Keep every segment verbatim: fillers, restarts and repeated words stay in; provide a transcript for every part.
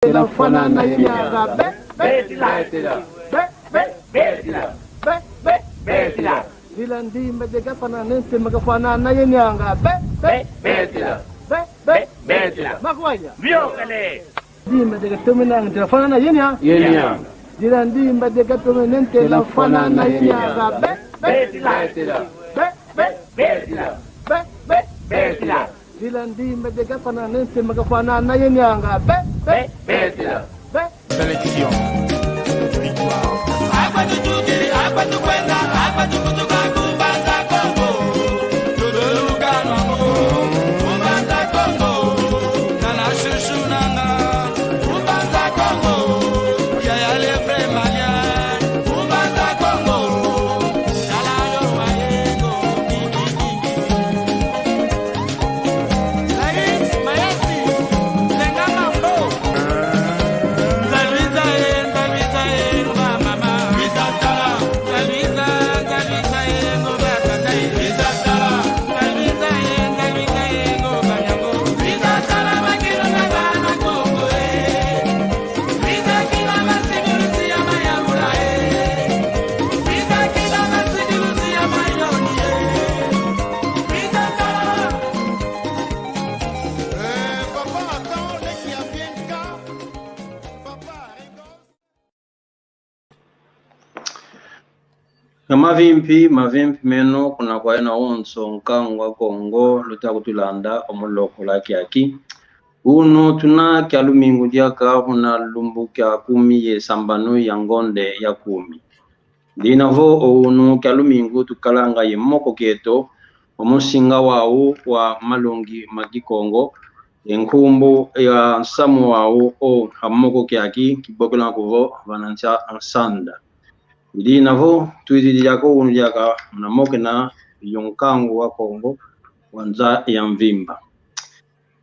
Tela fwana na ye nianga. Be, be, tela. Be, be, be, tela. Be, be, be, tela. Dila ndimba de ga fwana ne ntema ga fwana na ye nianga. Be, be, be, tela. Be, be, be, tela. Makwaya. Viokele. Ndimba de ga tome na ntela fwana na ye nia. Ye nia. Dila ndimba de ga tome ne ntela fwana na ye nianga. Be, be, be, tela. Be, be, be, tela. Be, be, be, tela. Dila ndimba de ga fwana ne ntema ga fwana na ye nianga. Be, be, be, tela. Be. Sélection. Victoire. Na mavimpi, mavimpi meno kuna kwa yeno awonso nkangu wa Kongo luta kutulanda omu lokola kiaki. Unu tuna kia lumingu diaka kuna lumbu kia kumi ye sambanu ya ngonde ya kumi. Dina vo unu kia lumingu tukalanga ye moko kieto, omusinga wau wa malongi ma Kikongo, ye nkumbu ya nsamu wau o ha moko kiaki kibokela kuvo vana nsia nsanda. Dina vo twizidi diaka unu diaka muna mokena yo nkangu wa Kongo wa nza ya mvimba.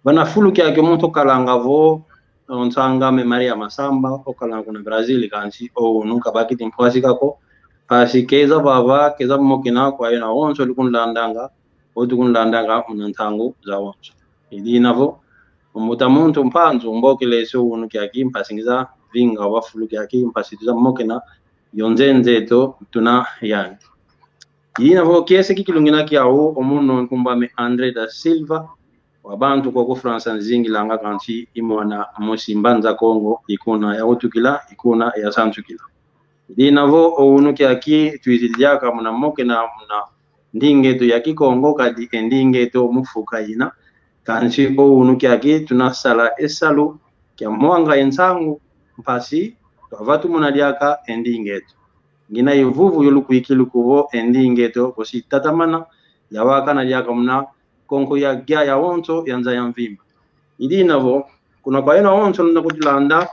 Vana fulu kiaki omuntu okalanga vo, o nsang'ame Maria Masamba, okalanga kuna Brazil, kansi o unu kabakidi mpwasi kako, mpasi keza vava, keza mokena kwa yeno awonso lukunlandanga, o tukunlandanga muna ntangu zawonso. I dina vo, mbuta muntu Mpanzu, mbokeleso unu kiaki, mpasi ngiza vinga wa fulu kiaki, mpasi tuza mokena yo nzenza eto tuna yandi. I dina vo kiese kikilungina kiau, o munu nkumbu ame André da Silva, wa bantu koko França nzingilanga kansi i mwana musi Mbanza Kongo, i kuna yawutukila, i kuna yasansukila. I dina vo o unu kiaki twizidi diaka muna mokena muna ndinga eto ya Kikongo, kadi e ndinga eto mu mfuka ina. Kansi o unu kiaki tuna sala e salu kia mwanga e nsangu, mpasi twavatumuna diaka e ndinga eto. Ngina ye vuvu yo lukwikilu kuvo e ndinga eto bosi tatamana, yawakana diaka muna konko ya gia yawonso ya nza ya mvimba. I dina vo, kuna kwa yeno awonso luna kutulanda,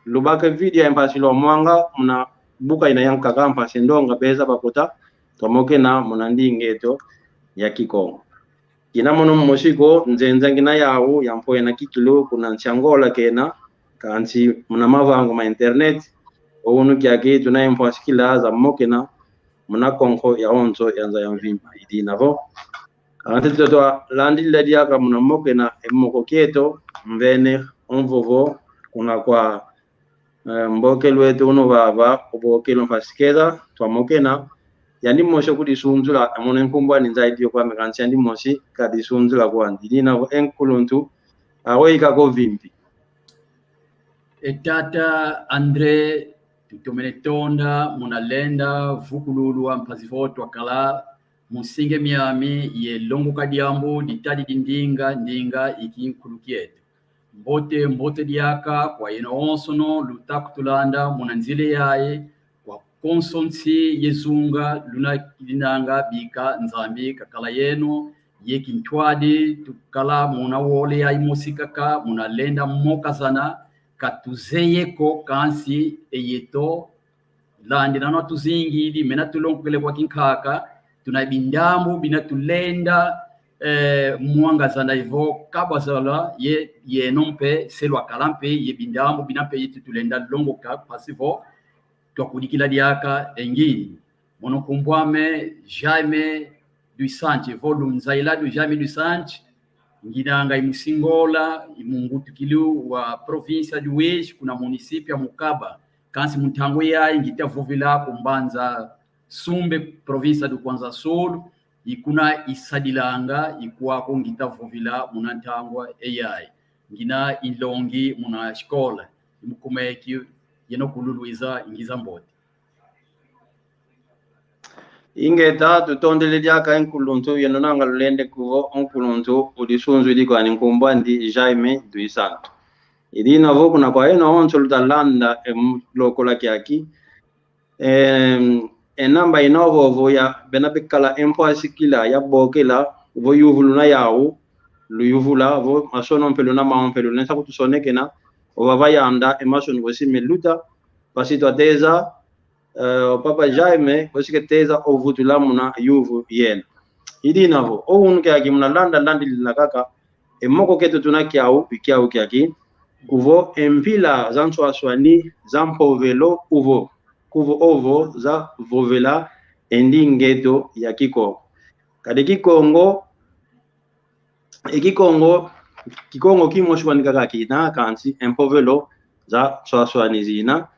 lubaka video ya mpasi lwamwanga muna buka ina ya nkaka, mpasi ndonga beza bakota, twamokena muna ndinga eto ya Kikongo. Kina mono mosi ko, nzenza ngina yau ya mpwena kikilu kuna nsi Angola kena, kansi muna mavangu ma internet, o unu kiaki tuna ye mpwasi kila za mokena muna konko yawonso ya nza ya mvimba. I dina vo, kansi tutwa landila diaka muna mokena e moko kieto, mvene o mvovo kuna kwa, eh, mbokelu eto unu vava, o bokelu mpasi keza twamokena, yandi mosi o kudisunzula, e mono e nkumbu ani nzayi dio kwame, kansi yandi mosi kadisunzula kwandi. I dina vo e nkuluntu, awe ika ko vimpi. E tata André, tutomene tonda muna lenda vukululwa mpasi vo twakala mu nsinga miami ye longoka diambu ditadidi ndinga, ndinga i kinkulu kieto. Mbote, mbote diaka kwa yeno awonsono luta kutulanda muna nzila yayi, kwa konso nsi ye zunga luna kidinanga bika Nzambi kakala yeno, ye kintwadi tukala muna wole yayi mosi kaka, muna lenda mokazana, katuzeye ko kansi e yeto landi nano tuzingidi, mena tulongokele kwa kinkaka, tuna bindambu bina tulenda, eh, mwangazana ivo kabwazala ye, yeno mpe, se lwakala mpe, ye bindambu bina mpe yetu tulenda longoka, mpasi vo twakudikila diaka e ngini. Mono nkumbu ame Jaime dos Santos, vo lunzayila du Jaime dos Santos, Nginanga i mu Singola, i mu ngutukilo wa província de Uíge, kuna município ya Mukaba. Kansi mu ntangwa yayi ngita vovela ku Mbanza Sumbe, província do Kwanza Sul, i kuna isadilanga, i kwaku ngita vovela muna ntangwa eyayi. Ngina i nlongi muna sikola, i mu kuma eki, yeno kulu Luiza, ngiza mbote. Ingeta, tutondele diaka e nkuluntu, yeno nanga lulende kuvo o nkuluntu udisunzwidi kwani, nkumbu andi Jaime dos Santos. I dina vo kuna kwa yeno onso lutalanda e mu-, lokola kiaki. Em, e namba ina vovo ya bena bekala e mpwa sikila ya bokela, vo yuvulu na yau, luyuvula, vo masono mpe luna mau mpe lunesa kutusonekena, ovava yanda, e masono vosi meluta, pasi twateza, eh, o Papa Jaime, vosi keteza ovutula muna yuvu yena. I dina vo, o unu kiaki muna landa landilila kaka, e moko keto tuna kiau, i kiau kiaki, kuvo e mpila za nswaswani, za mpovelo, kuvo, kuvo ovo za vovela e ndinga eto ya Kikongo. Kadi Kikongo, e Kikongo, Kikongo kimosi kwani kaka kina, kansi e mpovelo za nswaswani zina.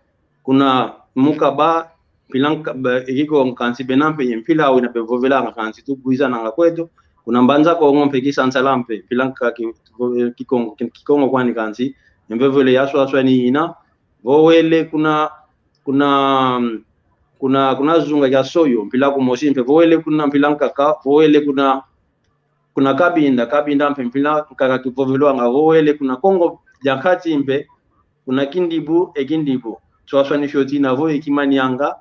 Kuna Mukaba, mpila nka-, be-, e Kikongo kansi bena mpe, mpila wina bevovelanga kansi tukwizananga kweto. Kuna Mbanza Kongo mpe Kisansala mpe, mpila nka ki-, Kikongo, Kikongo kwani kansi, e mpovelo ya nswaswani ina. Vo wele kuna, kuna, kuna, kuna zunga kia Soyo, mpila kumosi mpe, vo wele kuna mpila nkaka, vo wele kuna, kuna Kabinda, Kabinda mpe mpila nkaka kivovelwanga, vo wele kuna Kongo dia Nkati mpe, kuna Kindibu e Kindibu. Nswaswani fioti ina vo e Kimanianga,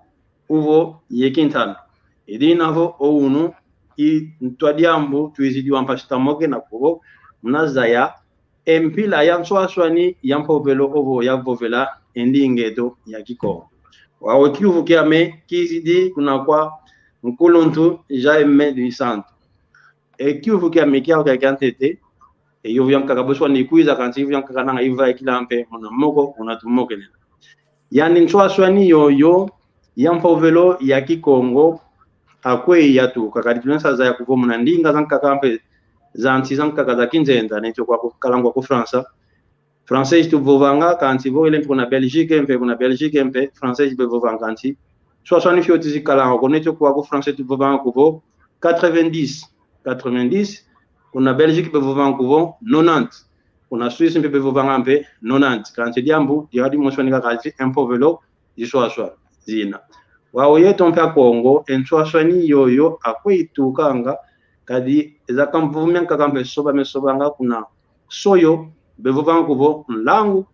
uvo ye Kintanda. I dina vo o unu, i ntwa diambu twizidi wa mpasi twamokena kuvo, muna zaya, e mpila ya nswaswani ya mpovelo ovo ya vovela e ndinga eto ya Kikongo. Wau e kiuvu kiame kizidi kuna kwa nkuluntu Jaime dos Santos. E kiuvu kiame kiau kia kiantete, e yovu yankaka bosi kwani ikwiza, kansi yovu yankaka nanga ivaikila mpe muna moko, muna tumokenena. Yani nswaswani yoyo ya mpovelo ya Kikongo, akweyi yatuka? Kadi tulenda zaya kuvo muna ndinga zankaka mpe, za nsi zankaka za kinzenza, neto kwaku kalangwa ku França, français tuvovanga, kansi vo wele mpe kuna Belgique mpe, kuna Belgique mpe français bevovanga, kansi nswaswani fioti zikalanga ko. Neto kwaku français tuvovanga kuvo quatre-vingt-dix, quatre-vingt-dix, kuna Belgique bevovanga kuvo nonante, kuna Suisse mpe bevovanga mpe nonante, kansi diambu diadi mosi kwani kaka, kansi e mpovelo, nswaswani zina. Wau yeto mpe Akongo, e nswaswani yoyo akweyi itukanga? Kadi eza kamvuvu miankaka mpe soba mesobanga. Kuna Soyo bevovanga kuvo nlangu,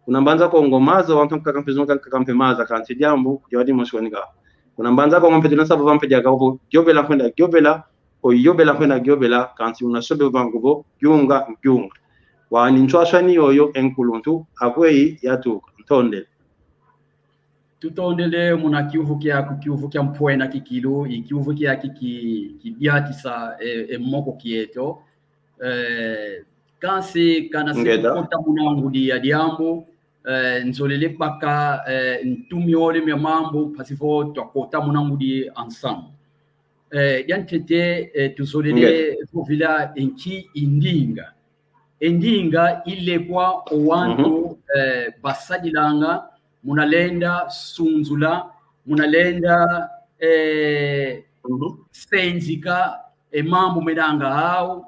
kuna Mbanza Kongo maza, wantu ankaka mpe zonza ankaka mpe maza, kansi diambu diadi mosi kwani kaka. Kuna Mbanza Kongo mpe tulenda vova mpe diaka kuvo yobela nkwenda yobela, o yobela nkwenda yobela, kansi una Soyo bevovanga kuvo yunga yunga. Wau ni nswaswani yoyo, e nkuluntu, akweyi yatuka? Ntondele. Tutondele muna kiuvu kiaku, kiuvu kia mpwena kikilu, i kiuvu kiaki ki, kidiatisa e, e moko kieto. Eh, kansi kana se tukota muna ngudi ya diambu, eh, nzolele baka, eh, ntu miole mia mambu, mpasi vo twakota muna ngudi ensemble. Eh, diantete, eh, tuzolele vovila e nki i ndinga. E ndinga ilekwa o wantu, eh, basadilanga, muna lenda sunzula, muna lenda, eh, senzika e mambu menanga au,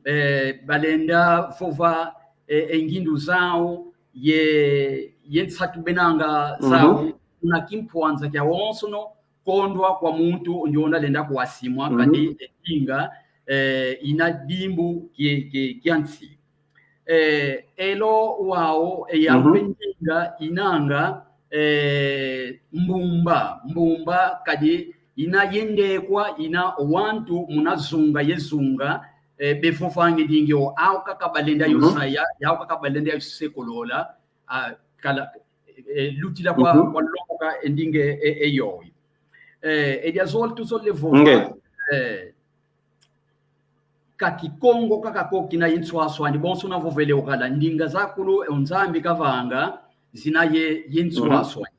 eh, balenda vova, eh, e ngindu zau, ye, ye nsatu benanga zau, muna kimpwanza kia wonsono, kondwa kwa muntu ndiona lenda kuwasimwa, kadi e ndinga, eh, ina dimbu ki, ki, kia nsi. Eh, elo wau, eh, ya kwe ndinga inanga, eh, mbumba, mbumba kadi ina yendekwa, ina wantu muna zunga ye zunga, eh, bevovanga e ndinga yo, au kaka balenda yo zaya, au kaka balenda yo sekolola, ah, kala, eh, lutila kwa, kwa longoka e ndinga e, e yoyo. Eh, e diazole tuzole vova, eh, ka Kikongo kaka ko kina ye nswaswani, bonso una vovele ukala ndinga zakulu, eh, o Nzambi kavanga, zina ye, ye nswaswani.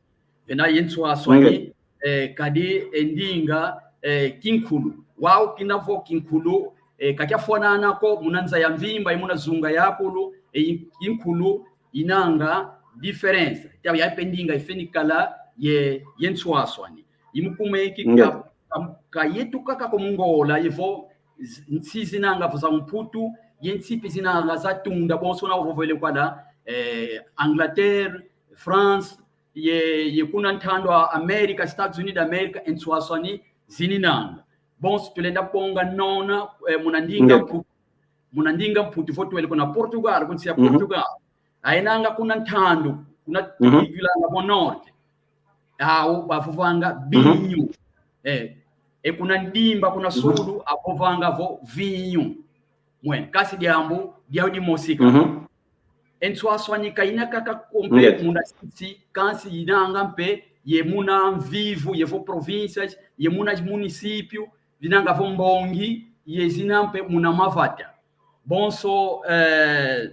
Vena ye nswaswani, eh, kadi e ndinga, eh, kinkulu. Wau kina vo kinkulu, E, kakiafwanana ko muna nza ya mvimba, ye muna zunga yakulu, e, i-, inkulu inanga diferença. Tia yayi mpe ndinga ifeni kala ye, ye nswaswani. Imukumeki ka, ka, ka yetu kaka ko mu Ngola, yevo z-, nsi zinanga vo za Mputu, ye nsi mpe zinanga za tunda, bonso una vovele kwala, eh, Angleterre, France, ye, ye kuna ntandu a América, Estados Unidos da América, e nswaswani zininanga. Bonso tulenda bonga nona, eh, muna ndinga Mputu, muna ndinga Mputu, vo twele kuna Portugal, ku nsi ya Portugal. Ainanga kuna ntandu, kuna tukivilanga vo norte. Au bavovanga vinho. Eh, e kuna ndimba, kuna sudu, avovanga vo vinho. Mwene, kansi diambu diau dimosi kaka. E nswaswani ka ina kaka ko mpe muna sisi, kansi inanga mpe ye muna mvivu, yevo províncias, ye muna município, vinanga vo mbongi, ye zina mpe muna mavata. Bonso, eh,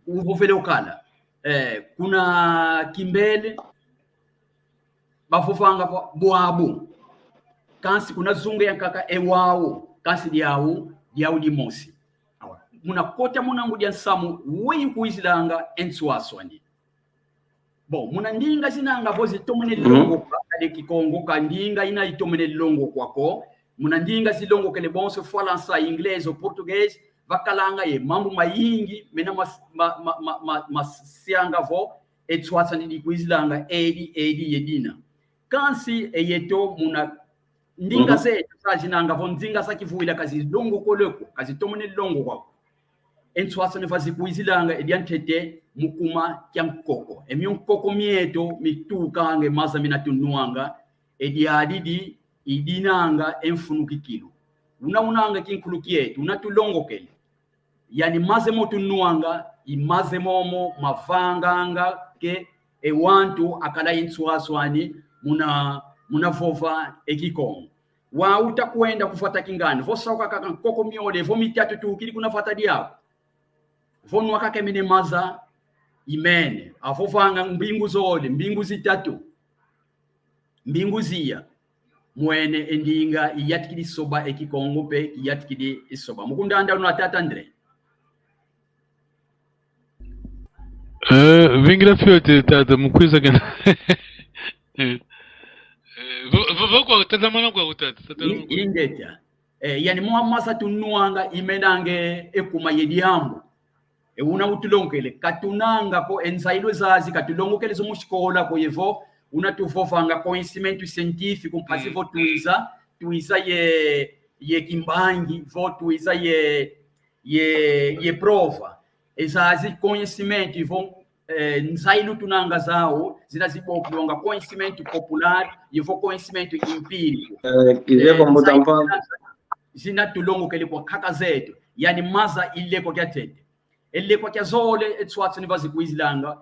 uvovele ukala, eh, kuna Kimbele, bavovanga vo bwabu. Kansi kuna zunga yankaka e wau, kansi diau, diau dimosi. Awa. Muna kota muna ngudi ya nsamu, weyi kwizilanga e nswaswani. Bon, muna ndinga zinanga vo zitomene longoka, kadi Kikongo ka ndinga ina itomene longokwa ko. Muna ndinga zilongokele bonso, Falansa, Inglês, o Português, vakalanga ye mambu mayingi, mena mas-, ma, ma, ma, ma, masianga vo, e nswaswani dikwizilanga edi, edi, ye dina. Kansi e yeto muna ndinga zeto zazinanga vo ndinga za kivuila ka zilongokele ko, ka zitomene longokwa ko. E nswaswani va zikwizilanga e diantete mu kuma kia nkoko. E mio nkoko mieto mitukanga e maza mena tunwanga, e diadidi idinanga e mfunukikilu. Una unanga kinkulu kieto, una tulongokele. Yani maza mo tunwanga, i maza momo mavanganga ke e wantu akala e nswaswani muna, muna vova e Kikongo. Wau utakwenda ku vata kingani, vo sauka kaka nkoko miole, vo mitatu tukidi kuna vata diaku. Vo nwa kaka e mene maza, imene. Avovanga mbingu zole, mbingu zitatu. Mbingu ziya. Mwene e ndinga iyantikidi soba, e Kikongo mpe iyantikidi soba. Mu kundanda una tata André. Eh, vingila fioti tata, mu kwiza kena. Eh, eh, vo, vo, vo kwa tata, mana kwa tata, tata. I-, ingeta. Eh, yani mwa maza tunwanga imenanga e kuma ye diambu. E una utulongele, katunanga ko e nzailu zazi, katulongokele zo mu sikola ko, yevo una tuvovanga conhecimento científico, mpasi vo twiza, twiza ye, ye kimbangi, vo twiza ye, ye, ye prova. E zazi conhecimento, vo, eh, nzailu tunanga zau, zina zibokilonga conhecimento popular, yevo conhecimento empírico. Eh, kizeko mbuta mpa. Zina tulongokele kwa nkaka zeto, yani maza ilekwa kiantete. E lekwa kiazole, e nswaswani va zikwizilanga.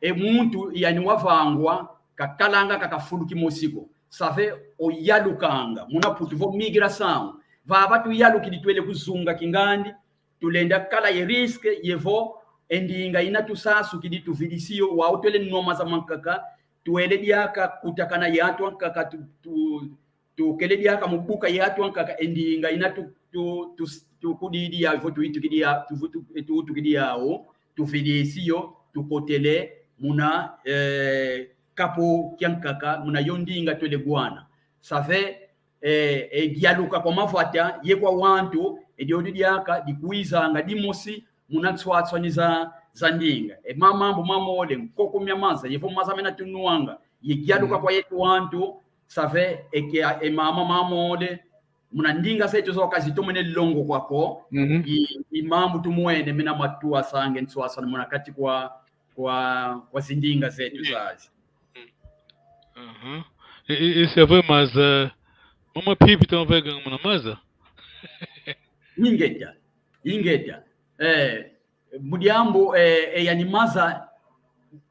E muntu yani wavangwa, kakalanga kaka fulu kimosi ko. Save oyalukanga, muna Putu vo migração. Vava tuyalukidi twele ku zunga kingandi, tulenda kala ye risque, yevo e ndinga ina tusasukidi tuvidisi yo, wau twele nwa maza mankaka, twele diaka kutakana ye antu ankaka, tu, tu, tukele diaka mu buka ye antu ankaka, e ndinga ina tu, tu, tu, tukudidi yau, vo tuitukidi ya, tu, tu, tutukidi yau, tuvidisi yo, tukotele muna, eh, kapu kiankaka, muna yo ndinga twele wana. Save, eh, e dialuka kwa mavata, ye kwa wantu, e diodi diaka dikwizanga dimosi, muna nswaswani za, za ndinga. E ma mambu mamole, nkoko mia maza, yevo maza mena tunwanga, ye dialuka kwa yetu wantu, save, e ke, e mama mamole, muna ndinga zeto zo kazitomene longokwa ko, i, i mambu tumwene mena matuasanga e nswaswani muna kati kwa, kwa, kwa zindinga zeto zazi. Mhm. I, i, i, c'est vrai, maza, mama pipi toma veganga muna maza. Ingeta, ingeta. Eh, mu diambu, eh, eh, yani maza,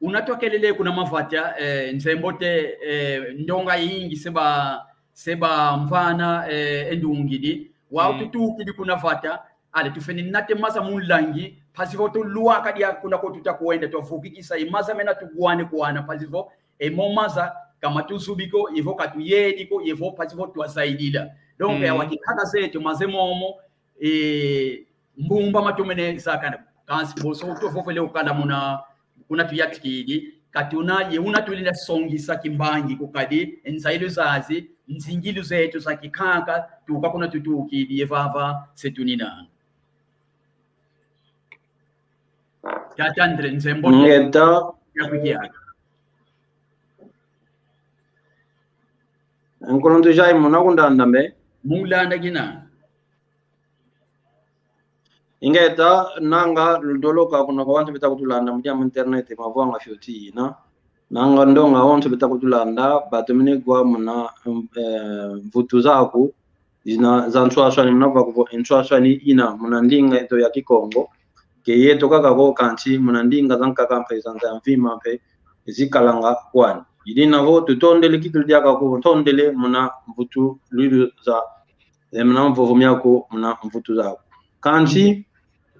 una twakelele kuna mavata, eh, nzembo te, eh, ndonga ingi se ba, se bamvana, eh, e ndungidi. Wau tutukidi kuna vata, ale tufeni nate maza mu nlangi, mpasi vo tulwaka dia kuna ko tutakwenda, twavukikisa e maza mena tuwane kwana, mpasi vo e mo maza ka matuzubi ko, yevo katuyedi ko, yevo mpasi vo twazaidila. Donc, mm, awa kinkaka zeto maze momo, e, mbumba matomene zakana. Kansi bonso tuvovele ukala muna, kuna tuyantikidi, katuna ye una tulenda songisa kimbangi ko kadi, e nzailu zazi, nzingilu zeto za kinkaka, tuka kuna tutukidi, ye vava se tuninanga. Tata André, nzembo. Ingeta. Yakukiaka. Nkuluntu Jaime, muna kundanda mbe? Mulanda kina. Ingeta, nanga ludoloka kuna kwa wantu beta kutulanda mu dia mu internet, mavwanga fioti ina. Nanga ndonga wantu beta kutulanda, batomene wa muna, eh, mvutu zaku, zina za nswaswani, muna va kuvo e nswaswani ina muna ndinga eto ya Kikongo. Ke yeto kaka ko, kansi muna ndinga zankaka mpe, za nza ya mvimba mpe zikalanga kwani. Idina vo tutondele kitu diaka ko, ntondele muna mvutu lwilu za, e, muna mvovo miaku, muna mvutu zaku. Kansi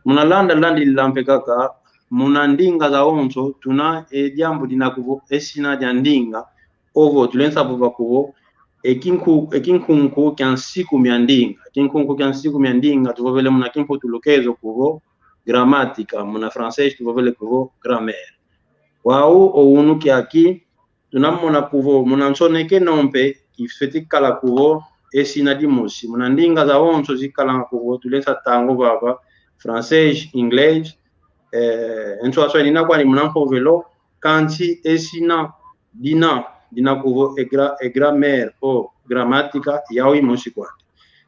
muna landa landilila mpe kaka, muna ndinga zawonso tuna e diambu dina kuvo e sina dia ndinga, ovo tulensa vova kuvo e kinku-, e kinkunku kia nsiku mia ndinga. Kinkunku kia nsiku mia ndinga tuvovele muna kimputulukezo kuvo gramática, muna francês tuvovele kuvo grammaire. Wau o unu kiaki, tunamona kuvo muna nsonekeno mpe kifeti kala kuvo e sina dimosi. Muna ndinga zawonso zikalanga kuvo, tulensa tanga vava, francês, inglês, eh, e nswaswani ina kwani muna mpovelo, kansi e sina dina, dina kuvo e gra-, e grammaire o gramática, yau imosi kwani.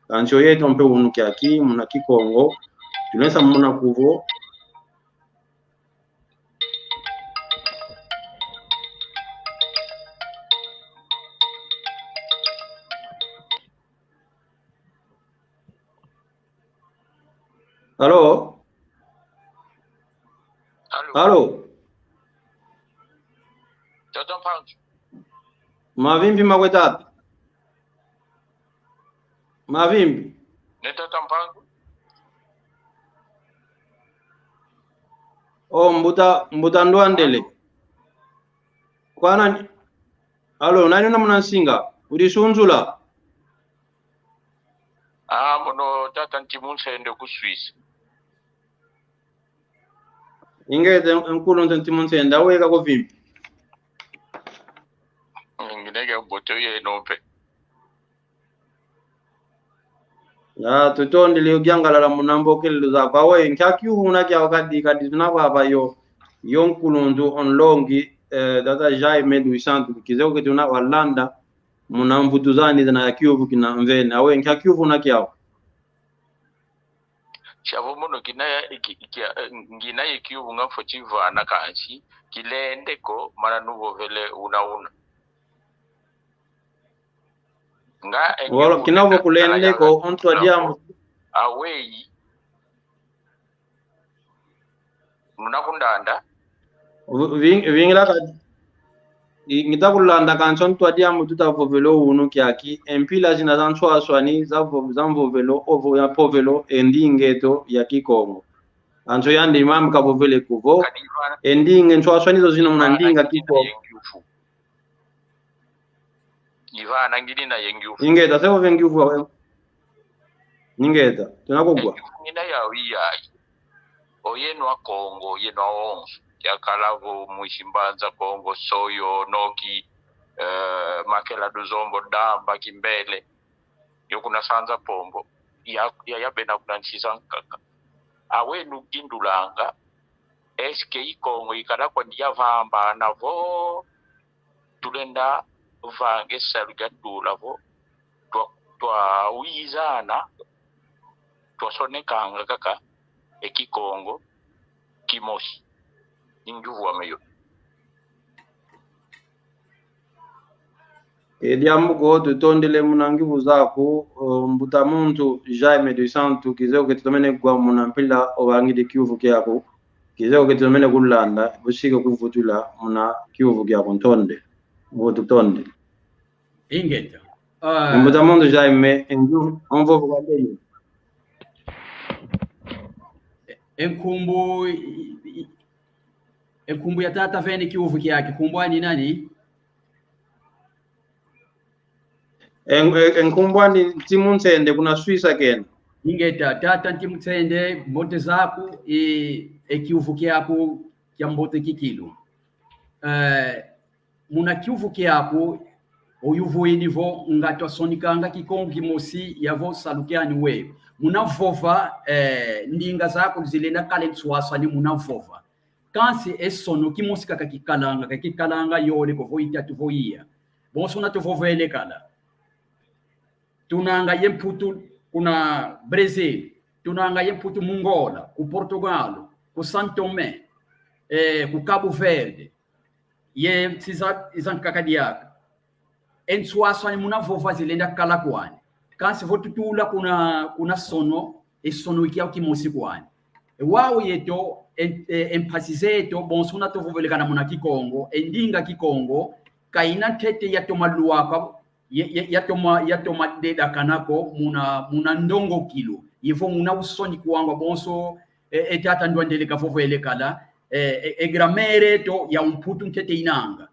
Kansi oyeto mpe unu kiaki, muna Kikongo, tulensa mona kuvo, Alô? Alô? Alô? Tata Mpanzu. Mavimpi makwe tata. Mavimpi. Ne tata Mpanzu. O mbuta, mbuta Ndwandele. Alô? Kwa nani? Alô, nani una muna nsinga? Udisunzula? Ah, mono tata Ntimu Nsende ku Suisse. Ingeta, nkuluntu Ntimu Nsende, awe ka kuvimpi. Ngina ke bote yeno mpe. Ah, tutondele o yangalala muna mbokelelo zaku. Awe, nkia kiuvu una kiau kadi, kadi tuna vava yo, yo nkuluntu o nlongi, eh, tata Jaime dos Santos, kizeye ke tuna walanda muna mvutu zani zina ya kiuvu kina mvene. Awe, nkia kiuvu una kiau? Siavo mono kina ya, ki, ki, ngina ye kiuvu nga mfweti vana kansi, kilende ko, mana nuvovele una una. Nga, e, wala, kina vo kulende ko, o ntwadi amu. Aweyi. Muna kundanda. Ving-, vingila ka, i, ngita kulanda kansi o ntwadi amu tuta vovele o unu kiaki, e mpila zina za nswaswani, za vo-, za mvovelo, ovo ya mpovelo, e ndinga eto ya Kikongo. Kansi yandi mama kavovele kuvo, e ndinga nswaswani zo zina muna ndinga Kikongo. Ivana ngina ye ngiuvu. Ingeta, se ove ngiuvu awe. Ingeta, tuna kugwa. E ngiuvu ngina yau iyayi. O yeno Akongo, yeno awonso. Yakala vo mwisi Mbanza Kongo, Soyo, Noki, eh, Makela do Zombo, Damba, Kimbele. Yo kuna Sanza Pombo. Ya, ya, ya bena kuna nsi zankaka. Awe nugindulanga. Est-ce que i Kongo ikala kwandi yavambana vo? Tulenda vanga e salu kia tula vo, twa, twawizana, twasonekanga kaka e Kikongo kimosi. I ngiuvu ame yo. E diambu ko, tutondele muna ngiuvu zaku, o, mbuta muntu Jaime dos Santos, kizeye ke tutomene kugwa muna mpila ovangidi kiuvu kiaku. Kizeye ke tutomene kulanda, busike kuvutula muna kiuvu kiaku, ntonde. Vo tutonde. Ingeta. Ah. Mbuta muntu Jaime, e ngiuvu, o mvovo kwa ndeni. E nkumbu, i, i, e nkumbu ya tata vene kiuvu kiaki, nkumbu ani nani? En-, en-, enkumbu andi Ntimu Nsende kuna Suíça kena. Ingeta, tata Ntimu Nsende, mbote zaku, e, e kiuvu kiaku kia mbote kikilu. Eh, muna kiuvu kiaku, oyuvwidi vo nga twasonikanga Kikongo kimosi, yavo salu kiani we. Muna vova, eh, ndinga zaku zilenda kala e nswaswani muna vova. Kansi e sono kimosi kaka kikalanga, ka kikalanga yole ko vo itatu vo iya. Bonso una tuvovele kala. Tunanga ye Mputu kuna Brésil, tunanga ye Mputu mu Ngola, ku Portugal, ku São Tomé, eh, ku Cabo Verde, ye nsi za, zankaka diaka. E nswaswani muna vova zilenda kala kwani. Kansi vo tutula kuna, kuna sono, e sono i kiau kimosi kwani. E wau yeto, e, e, e mpasi zeto, bonso una tuvovele kana muna Kikongo, e ndinga Kikongo, ka ina ntete yatoma lwaka, ya, ya, yatoma, yatoma dedakana ko muna, muna ndongokilu. Yevo muna usoni kwangwa bonso, e, e tata Ndwandele kavovele kala, e, e, e grammaire eto ya umputu ntete inanga.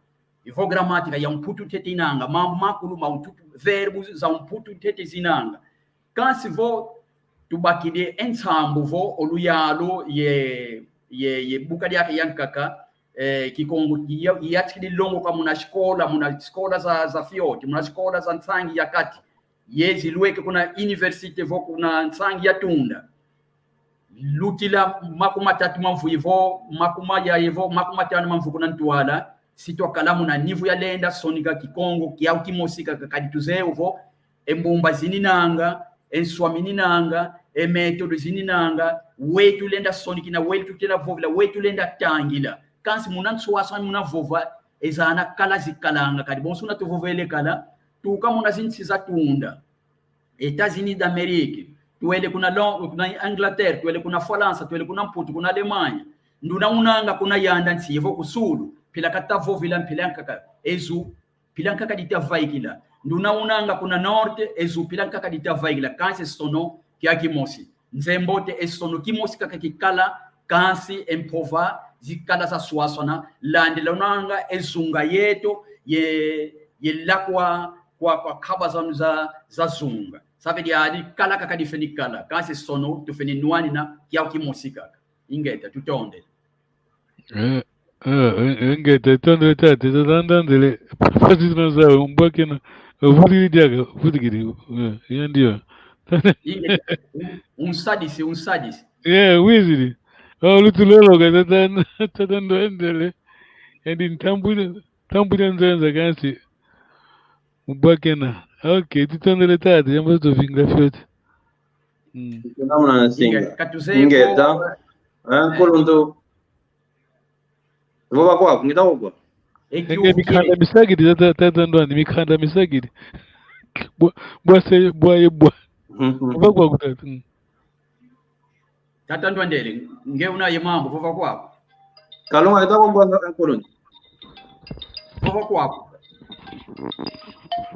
Yevo gramática ya umputu ntete inanga. Mambu makulu ma umputu, verbo za umputu ntete zinanga. Kansi vo tubakidi e nsambu vo o luyalu ye, ye, ye buka diaka yankaka, eh, Kikongo ya, yatikidi longoka muna sikola, muna sikola za, za fioti, muna sikola za nsangi ya kati. Ye zilweke kuna université vo kuna nsangi ya tunda. Lutila makumatatu ma mvu yevo, makumayaye vo, makumatanu ma mvu kuna ntwala, si twakala muna niveau yalenda sonika Kikongo kiau kimosi kaka, kadi tuzeye vo, e mbumba zininanga, e nswami ninanga, e méthode zininanga, we tulenda sonikina, we tulenda vovela, we tulenda tangila. Kansi muna nswaswani muna vova, ezana kala zikalanga, kadi bonso una tuvovele kala, tuka muna zinsi za tunda. États-Unis d'Amérique, twele kuna Lon-, kuna Angleterre, twele kuna Falansa, twele kuna Mputu, kuna Alemanha. Nduna unanga kuna yanda nsi yevo ku sulu, mpila katavovela mpila nkaka, e zu mpila nkaka ditavaikila. Nduna unanga kuna norte, e zu mpila nkaka ditavaikila, kansi e sono kia kimosi. Nzembo te e sono kimosi kaka kikala, kansi e mpova zikala zaswaswana, landila unanga e zunga yeto, ye, ye lakwa kwa, kwa kaba zanu za, za zunga. Savedi adi kala kaka difeni kala, kansi e sono tufeni nwanina kiau kimosi kaka. Ingeta, tutondele. Eh, eh, eh, ingeta, itondele tata, tata Ndwandele, mpasi zina zawe, umbwakena, uvutidi diaka, uvutikidi, eh, iyo ndio. Ingeta, un-, unsadisi, unsadisi. Yeah, wizidi. Oh, lutu lolo ka tata, tata Ndwandele. Andi ntambwidi, ntambwidi nzenza kansi. Umbwakena. Okay, tutondele tata, yamba tuvingila fioti. Mm. Tuna muna nsinga. Inge-, katuze ingeta. Ko, eh, nkuluntu. Vova kwaku, ngita vova kwaku. Enge mikanda misakidi, tata, tata Ndwandele, mikanda misakidi. Bwa, bwa se, bwa ye bwa. Mhm. Vova kwaku tata. Mm. Tata Ndwandele, nge una ye mambu, vova kwaku. Kalunga, ngita vova kwaku, nkuluntu. Vova kwaku.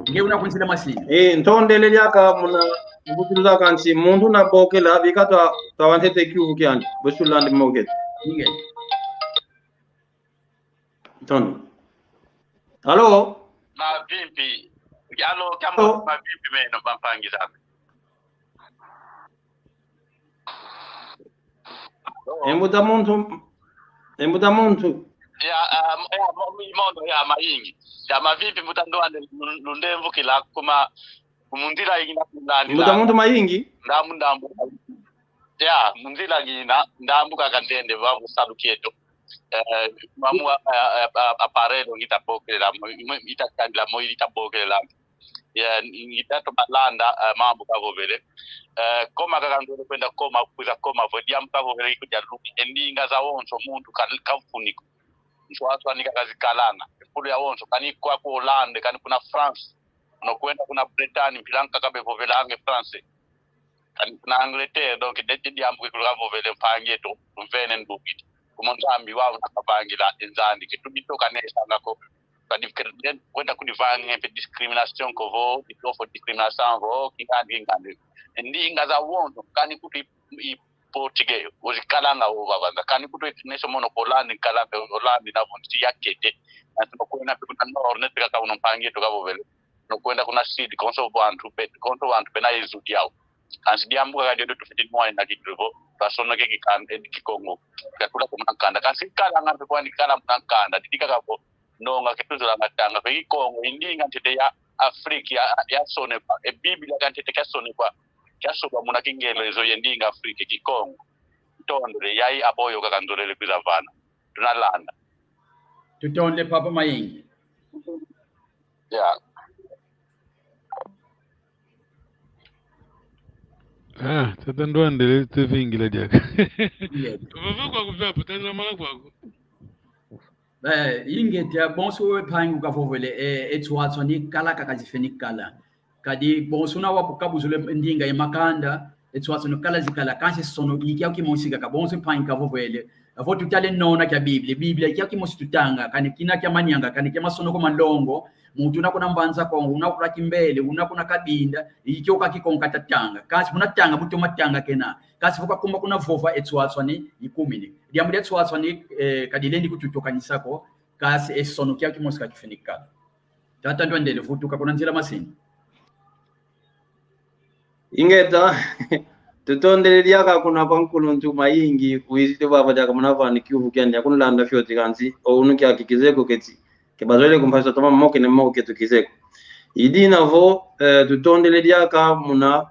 Nge una kunzila masini. Eh, ntondele diaka muna, mbutu diaka nsi, muntu una bokela, bika twa, twa wantete kiuvu kiandi, busulandi mokete. Inge. Ntondo. Alo? Mavimpi. Alo, kiambo. Alo? Mavimpi meno, bampangi zame. Alo? E mbuta muntu, e mbuta muntu. Ya, ah, ya, mo-, mi-, mono, ya, mayingi. Ya, mavimpi mbuta Ndwandele, lu-, lundemvukila kuma, mu nzila ingina kunani mbuta muntu mayingi? Ndambu, ndambu. Ya, mu nzila ngina, ndambu kaka ndende, va mu salu kieto. Eh, mamu, eh, eh, eh, aparelho ngita bokelela mo, mo, ita kandila mo, ita bokelela. Ya, ngita toma landa, eh, mambu kavovele. Eh, koma kaka ndole kwenda koma, kwiza koma, vo diambu kavovele kudia luki. E ndinga zawonso muntu ka-, kamfuniko. Nswaswani kaka zikalana. Kulu yawonso, kani kwa ku Hollande, kani kuna France. Kuno kwenda kuna Bretagne, mpila nkaka bevovelanga e français. Kani kuna Angleterre, donc, dete diambu ke kulu kavovele mpangi eto, tumvene ndukidi. Kuma Nzambi wau una kavangila e Nzandi, ke tuditokanesanga ko. Kadi ke-, kwenda kudivanga mpe discrimination ko vo, dito fo discrimination vo, kingandi, kingandi. E ndinga zawonso, kani kutu i, i portugais, ozikalanga o vavanga. Kani kutu neso mono ko Hollande, kalanga Hollande na vo nsi yakete. Na sima kwenda mpe kuna Nord, nete kaka uno mpangi eto kavovele. kwenda kuna sud, konso wantu be-, konso wantu bena ezu diau. Kansi diambu kaka diodio tufwete mwaina kitu vo, twasonoke kikan-, eh, Kikongo. Katula kumuna nkanda. Kansi kalanga mpe kwani kala muna nkanda. Didi kaka vo, nonga ke tuzolanga tanga. Kwe Kikongo, i ndinga ntete ya Afrika, ya, yasonekwa. E Biblia ka ntete kiasonekwa. Kiasobwa muna Kingelezo ye ndinga Afrika, Kikongo. Ntondele, yai aboyo kaka nzolele kwiza vana. Tunalanda. Tutondele Papa Mayingi. Ya. Ah, tata Ndwandele, tuvingila diaka. Yes. Vava kwaku vyapo, tata mala kwaku. Eh, ingeta, bonso wewe mpangi ukavovele, eh, e nswaswani kala kaka zifweni kala. Kadi bonso una wakukabuzula ndinga ye makanda, e nswaswani kala zikala, kansi sono i kiau kimosi kaka, bonso mpangi kavovele. Avo tutale nona kia Biblia. Biblia i kiau kimosi tutanga, kani kina kia Manianga, kani kia masonoko malongo, muntu una kuna Mbanza Kongo, una kuna Kimbele, una kuna Kabinda, i kio ka Kikongo katatanga. Kansi muna tanga, bu toma tanga kena. Kansi vo kakuma kuna vova e nswaswani ikumini. Diambu dia nswaswani, eh, kadilendi kututokanisa ko, kansi e sono kiau kimosi ka kifweni kala. Tata Ndwandele, vutuka kuna nzila masini. Ingeta, tutondele diaka kuna kwa nkuluntu Mayingi, wizidi vava diaka muna vani kiuvu kiandi, akunulanda fioti kansi, o unu kiaki kizeko keti, ke bazolele kumpasa toma moke ne moke ketu kizeko. I dina vo, eh, tutondele diaka muna,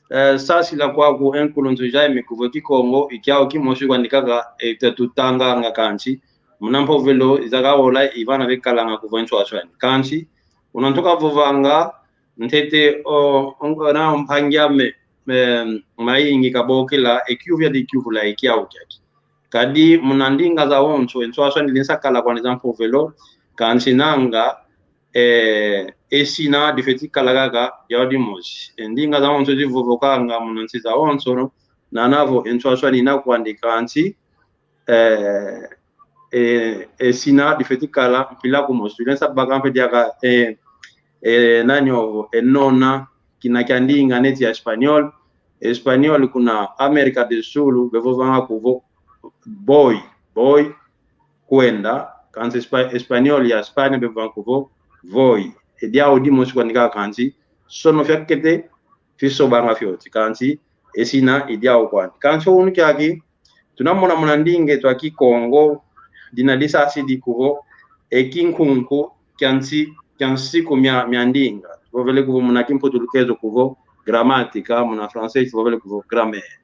eh, sasila kwaku e nkuluntu Jaime kuvo Kikongo, i kiau kimosi kwandi kaka, eh, tutanganga kansi, muna mpovelo izaka ola i vana vekalanga kuvo e nswaswani. Kansi, una ntu kavovanga, ntete, o, o, na mpangi ame, em, Mayingi kabokela, e kiuvu yadi kiuvula e kiau kiaki. Kadi muna ndinga zawonso, e nswaswani lenda kala kwandi za mpovelo, kansi nanga, eh, e sina difeti kala kaka diau dimosi. E ndinga zawonso zivovokanga muna nsi zawonso, nana vo e nswaswani ina kwandi kansi, eh, eh, e sina difeti kala mpila kumosi. Lenda baka mpe diaka, eh, eh, nani ovo, e nona, kina kia ndinga neti ya Espanhol. Espanhol kuna América do Sul, bevovanga kuvo boy, boy, kwenda, kansi Espa-, Espanhol ya Espanha bevovanga kuvo voi. E diau dimosi kwandi kaka kansi, sono fiakete, fisobanga fioti, kansi, e sina i diau kwandi. Kansi o unu kiaki, tunamona muna ndinga eto a Kikongo, dina disasidi kuvo, e kinkunku kia nsi, kia nsiku mia, mia ndinga. Tuvovele kuvo muna Kimputulukezo kuvo gramática, muna francês tuvovele kuvo grammaire.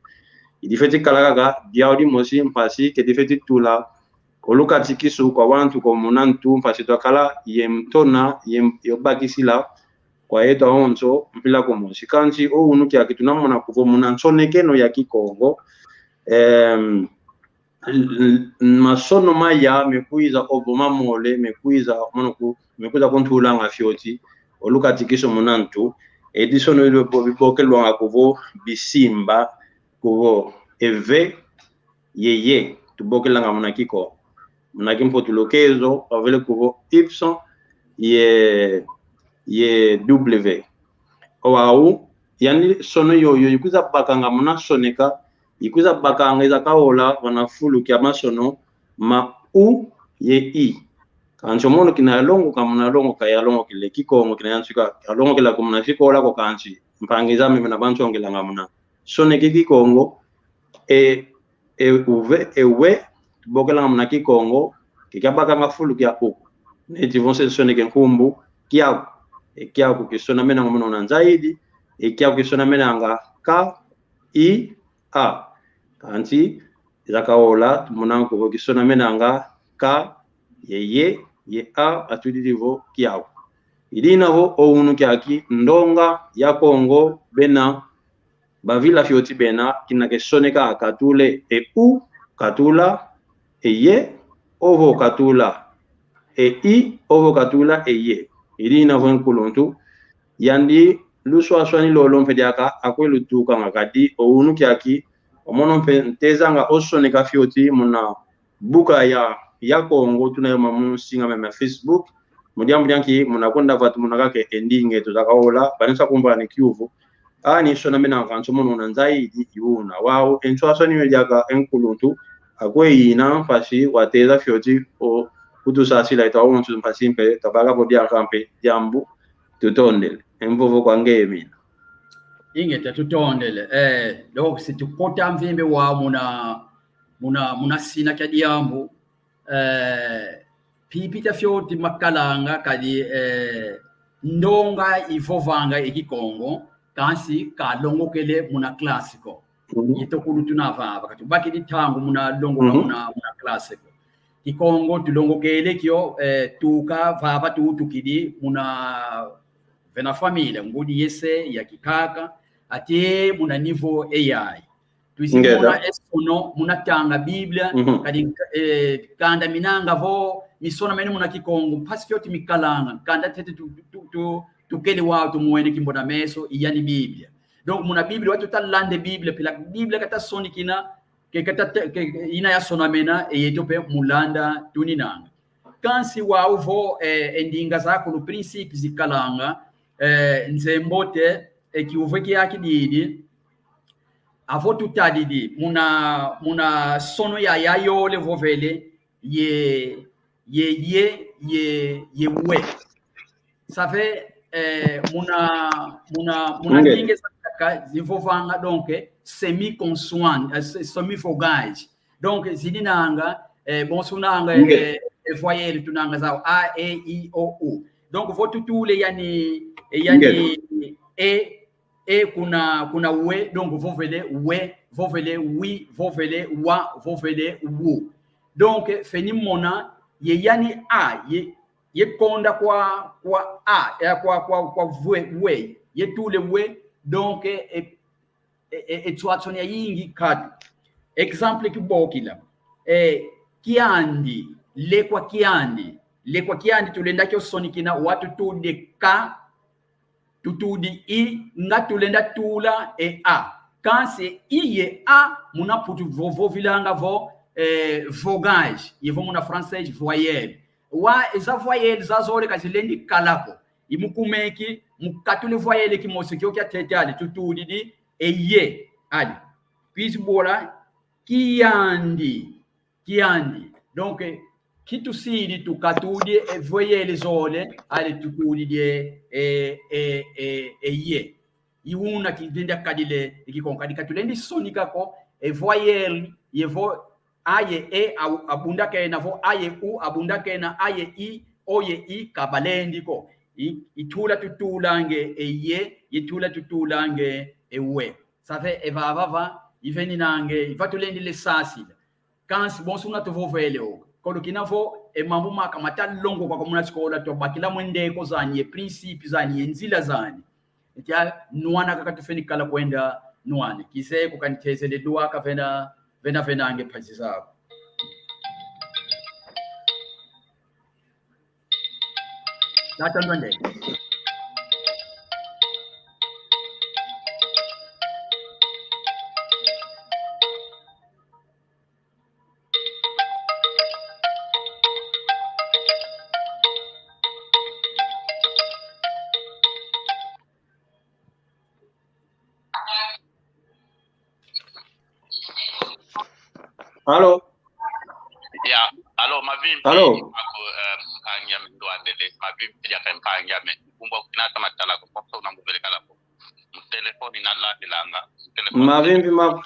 I difeti kala kaka diau dimosi mpasi ke difeti tula o lukatikisu kwa wantu ko muna ntu mpasi twakala ye ntona, ye, ye bakisila kwa yeto awonso mpila kumosi. Kansi o unu kiaki tunamona kuvo muna nsonekeno ya Kikongo, em, l-, l-, masono maya mekwiza ovo mamole, mekwiza, mono ku-, mekwiza kuntulanga fioti o lukatikisu muna ntu, edi sono idio bo-, bibokelwanga kuvo bisimba, kuvo eve, ye ye, tubokelanga muna Kikongo. Muna Kimputulukezo, bavovele kuvo Y, ye W. Owau, yandi sono yoyo, ikwiza bakanga muna soneka, ikwiza bakanga izakaola vana fulu kia masono ma U ye I. Kansi o mono kina yalongoka muna longoka, yalongokele Kikongo, kina yansuka, yalongokela ko muna sikola ko kansi, mpangi zame mena bansongelanga muna soneke Kikongo, e, e uve, e we, tubokelanga muna Kikongo, ke kiabakanga fulu kia U. Neti vo se nsoneke nkumbu, kiaku. E kiaku kisonamenanga mono una nzaidi, e kiaku kisonamenanga K, I, A. Kansi, izakaola, tumona kuvo kisonamenanga K, ye ye, ye A, atudidi vo kiaku. I dina vo, o unu kiaki, ndonga ya Kongo, bena, bavila fioti bena, kina kesoneka katule e U, katula e ye, ovo katula e I, ovo katula e ye. I dina vo e nkuluntu, yandi luswaswani lolo mpe diaka akwe lutukanga kadi, o unu kiaki, o mono mpe ntezanga o soneka fioti muna buka ya, ya Kongo, tuna yo mamu singa meme Facebook. Mu diambu dia nki, muna konda vatu muna kake e ndinga eto zakaola, banesa kumvana kiuvu. Ani sonamenanga kansi o mono una nzaidi, i una. Wau, e nswaswani yo diaka e nkuluntu, akwe ina mpasi wateza fioti o kutusasila eto awonso mpasi mpe, tabaka vo diaka mpe diambu Tutondele. E mvovo kwa ngeye mina. Ingeta, tutondele. Eh, donc, si tukota mvimba wa muna, muna, muna sina kia diambu, eh, mpita fioti makalanga kadi, eh, ndonga ivovanga e Kikongo, kansi kalongokele muna classe ko. Mhm. Yeto kulu tuna vava, ka tubakidi ntangu muna longoka, mhm, muna, muna classe ko. Kikongo tulongokele kio, eh, tuka vava tutukidi muna vena família, ngudi ye se, ya kikaka, até muna niveau eyayi. Tuizi, ngeta, muna e sono, muna tanga Bíblia, mhm, kadi, eh, kanda minanga vo, misonamene muna Kikongo, mpasi fioti mikalanga, kanda tete tu, tu, tu, tukele wau tumwene kimbona meso, i yani Bíblia. Donc, muna Bíblia, wau tuta landa e Bíblia, pela Bíblia kata sonikina, ke kata te-, ke, ke ina yasonamena, e yeto mpe mu landa tuninanga. Kansi wau vo, eh, e ndinga zakulu, princípios zikalanga, eh, nzembote, e kiuvu kiaki didi, avo tutadidi, muna, muna sono ya, ya yole vovele, ye, ye, ye, ye, ye we. Ça fait, eh, muna, muna, muna, nge, ndinga za kaka zivovanga, donc, eh, semi-consoante, eh, se-, semi-vogais. Donc, zininanga, eh, bonso nanga, nge, eh, eh, voyelle, tunanga zau A, E, I, O, U. Donc, vo tutula yani, eh, yani, nge, E, E kuna, kuna we, donc vovele we, vovele wi, vovele wa, vovele wu. Donc, feni mona, ye yani A, ye, ye konda kwa, kwa A, eh, kwa, kwa, kwa vwe, we, ye tula we, donc, eh, eh, eh, eh, nswaswani yayingi katu. Exemple kibokila. Eh, kiandi, lekwa kiandi. Lekwa kiandi tulenda kio sonikina, wau tutudi ka, tutudi i, nga tulenda tula e a. Kansi i ye a, muna Mputu vo-, vovilanga vo, eh, vogais, ye vo muna francês, voyelle. Wau eza voyelle zazole ka zilendi kala ko. I mu kuma eki, mu katula voyelle kimosi kio kia tete ali, tutudidi e ye, ali. Kwizi bola, kiandi. Kiandi. Donc, eh, kitusidi tukatudi e voyelle zole, ali tutudidi e, e, e, e ye. I una kilendi kadila e Kikongo, kadi ka tulendi sonika ko, e voyelle, ye vo, a ye e, a, abunda kena vo, a ye u, abunda kena, a ye i, o ye i, ka balendi ko. I, i tula tutulanga e ye, i tula tutulanga e we. Ça fait, e vava va, i veninanga, i va tulendele sasila. Kansi bonso una tuvovele o. Kolo kina vo, e mambu maka mata longoka ko muna sikola, twabakila mwe ndeko zani, e princípio zani, e nzila zani. Ntia, nwana kaka tufweni kala kwenda nwana. Kizeye ko kanitezele dua ka vena, vena venanga e mpasi zavo. Tata Ndwende. Alo? Ya, alo, mavimpi. Alo? Ako, eh, mpangi ame Ndwandele, mavimpi ya ka mpangi ame. Kumbo kina tama tala ko, kwa una mubele kala ko. Mu telefoni na landilanga. Mu telefoni. Mavimpi ma-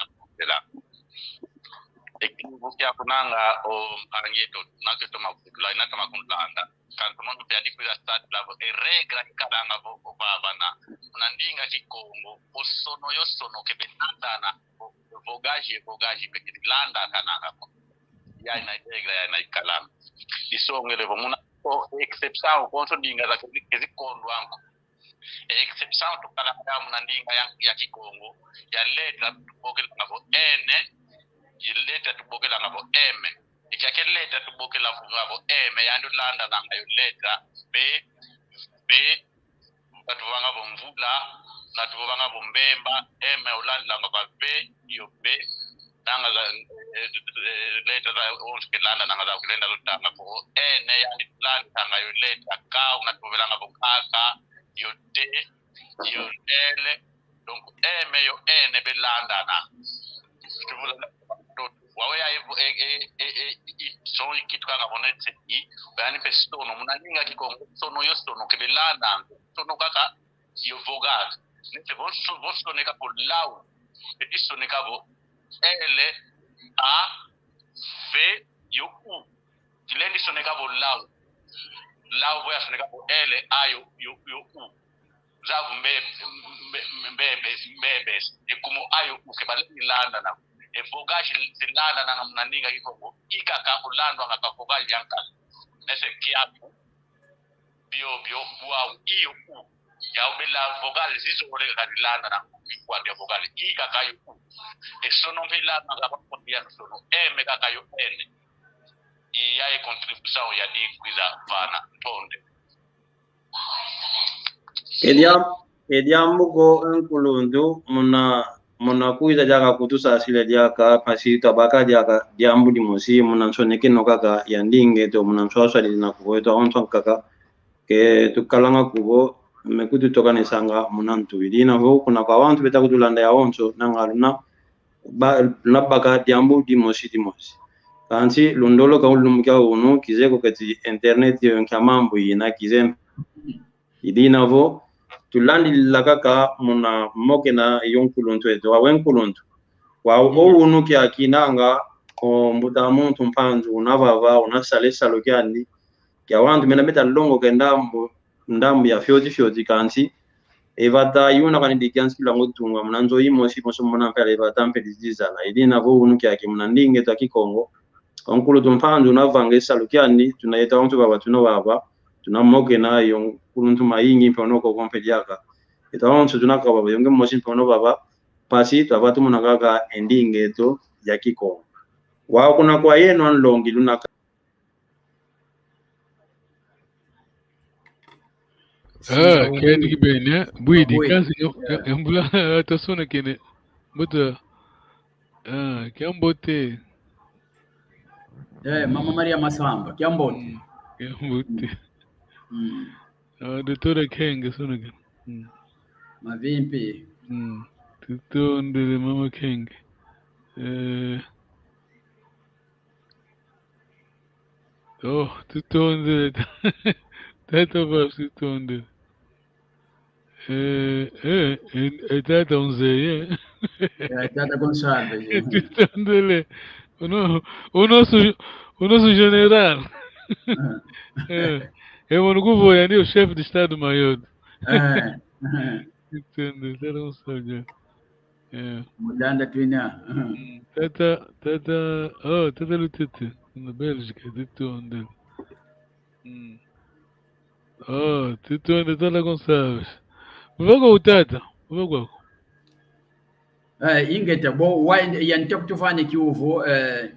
Eki bukia kunanga o mpangi eto, na keto mavutula, ina tama kunlanda. Kantu mono mpe adi kwiza stade lavo, e regra ikalanga vo, o vavana. Muna ndinga Kikongo, o sono yo sono kebe landana, o vogaji, e vogaji mpe kedi landakananga ko. Ya ina regra, ya ina ikalanga. Isongele vo muna, o excepção, konso ndinga za kezi, kezi kondwa nko. E excepção tukalanga muna ndinga ya, ya Kikongo, ya letra tubokelanga vo N, ya letra tubokelanga vo M. Eki ake letra tubokelanga vo M, yandi ulandananga yo letra B, B, nga tuvovanga vo mvula, nga tuvovanga vo mbemba, M ulandilanga va V, yo B, nanga za, eh, eh, letra za, onso kelandananga za kulenda lutanga vo N, yandi landanga yo letra K, una tuvovelanga vo nkaka, yo T, yo L, donc M yo N belandana. Tuvula, wawe ya, e, e, e, e, e, Sono ikitukanga vo nete i, yani mpe sono, muna ndinga Kikongo, sono yo sono, kele landanga, sono kaka, yo vogal. Nete vo so-, vo soneka vo lau, eti soneka vo L, A, V, yo U. Kilendi soneka vo lau. Lau vo ya soneka vo L, A, yo, yo, yo U. Nzavu mbe-, mbe-, mbe-, mbe-, mbebe, e kumo ayo uke balendi landana. E vogal zi-, zilandananga muna ndinga Kikongo. I kaka kulandwanga ka vogal yankaka. Nese kiaku, bio, bio, bwau, iyo, u. Yau bela vogal zizole kaka zilandana. Kwa dia vogal. I kaka yo u. E sono mpe landanga kwa dia sono. M kaka yo N. I ya e contribuição ya di kwiza vana. Ntonde. E dia-, e diambu ko e nkuluntu muna, muna kwiza diaka kutusasila diaka, mpasi twabaka diaka diambu dimosi, muna nsonekeno kaka ya ndinga eto, muna nswaswalila na kuvo eto awonso ankaka, ke tukalanga kuvo, me kututokanisanga muna ntu. I dina vo, kuna kwa wantu beta kutulanda yawonso, nanga luna, ba-, nabaka diambu dimosi dimosi. Kansi lundolo ka ulumukia unu, kize ko keti internet yo nkia mambu ina kize. I dina vo, tulandilila kaka muna mokena yo nkuluntu eto, awe nkuluntu. Wa o unu kia kinanga, o mbuta muntu Mpanzu una vava, una sale salu kiandi, kia wantu mena meta longoka e ndambu, ndambu ya fioti fioti kansi. E vata yuna kani di kiansi kila ngo tunga muna nzo imosi mosi muna mpela e vata mpe di zizala. I dina vo unu kiaki muna ndinga eto a Kikongo. O nkuluntu Mpanzu una vanga e salu kiandi, tuna yeto wantu vava, tuna vava, tuna mokena yo nkuluntu mayingi mpe ono koko mpe diaka. Yeto wantu tuna kavava, yo nge mosi mpe ono vava, mpasi twava tumona kaka e ndinga eto ya Kikongo. Wa kuna kwa yeno a nlongi luna ka- Ah, keni kibeni, eh? Bwidi, kansi, eh, eh, mbula, atasona kene. Mbuta, ah, kiambote. Eh, Mama Maria Masamba, kiambote. Mm, kiambote. Mm. Ah, doutora Kenge, sona kene. Mm. Mavimpi. Mm. Tutondele, Mama Kenge. Eh, Oh, tutondele. Tata Vasi, tutondele. Eh, eh, eh, eh, tata Onzeye. Eh, tata Gonçalves, eh. Tutondele. O no-, o nosso, o nosso general. Ah. Eh, e mono kuvo yandi o chefe de Estado-Maior. Eh, eh. Tutondele, tata Gonçalves. Eh. Mudanda twina. Mm, tata, tata, oh, tata Lutete, na Bélgica, tutondele. Mm. Oh, tutondele, tata Gonçalves. Vova kwaku tata, vova kwaku. Eh, ingeta, bo, wa, yandi tokutuvana kiuvu, eh,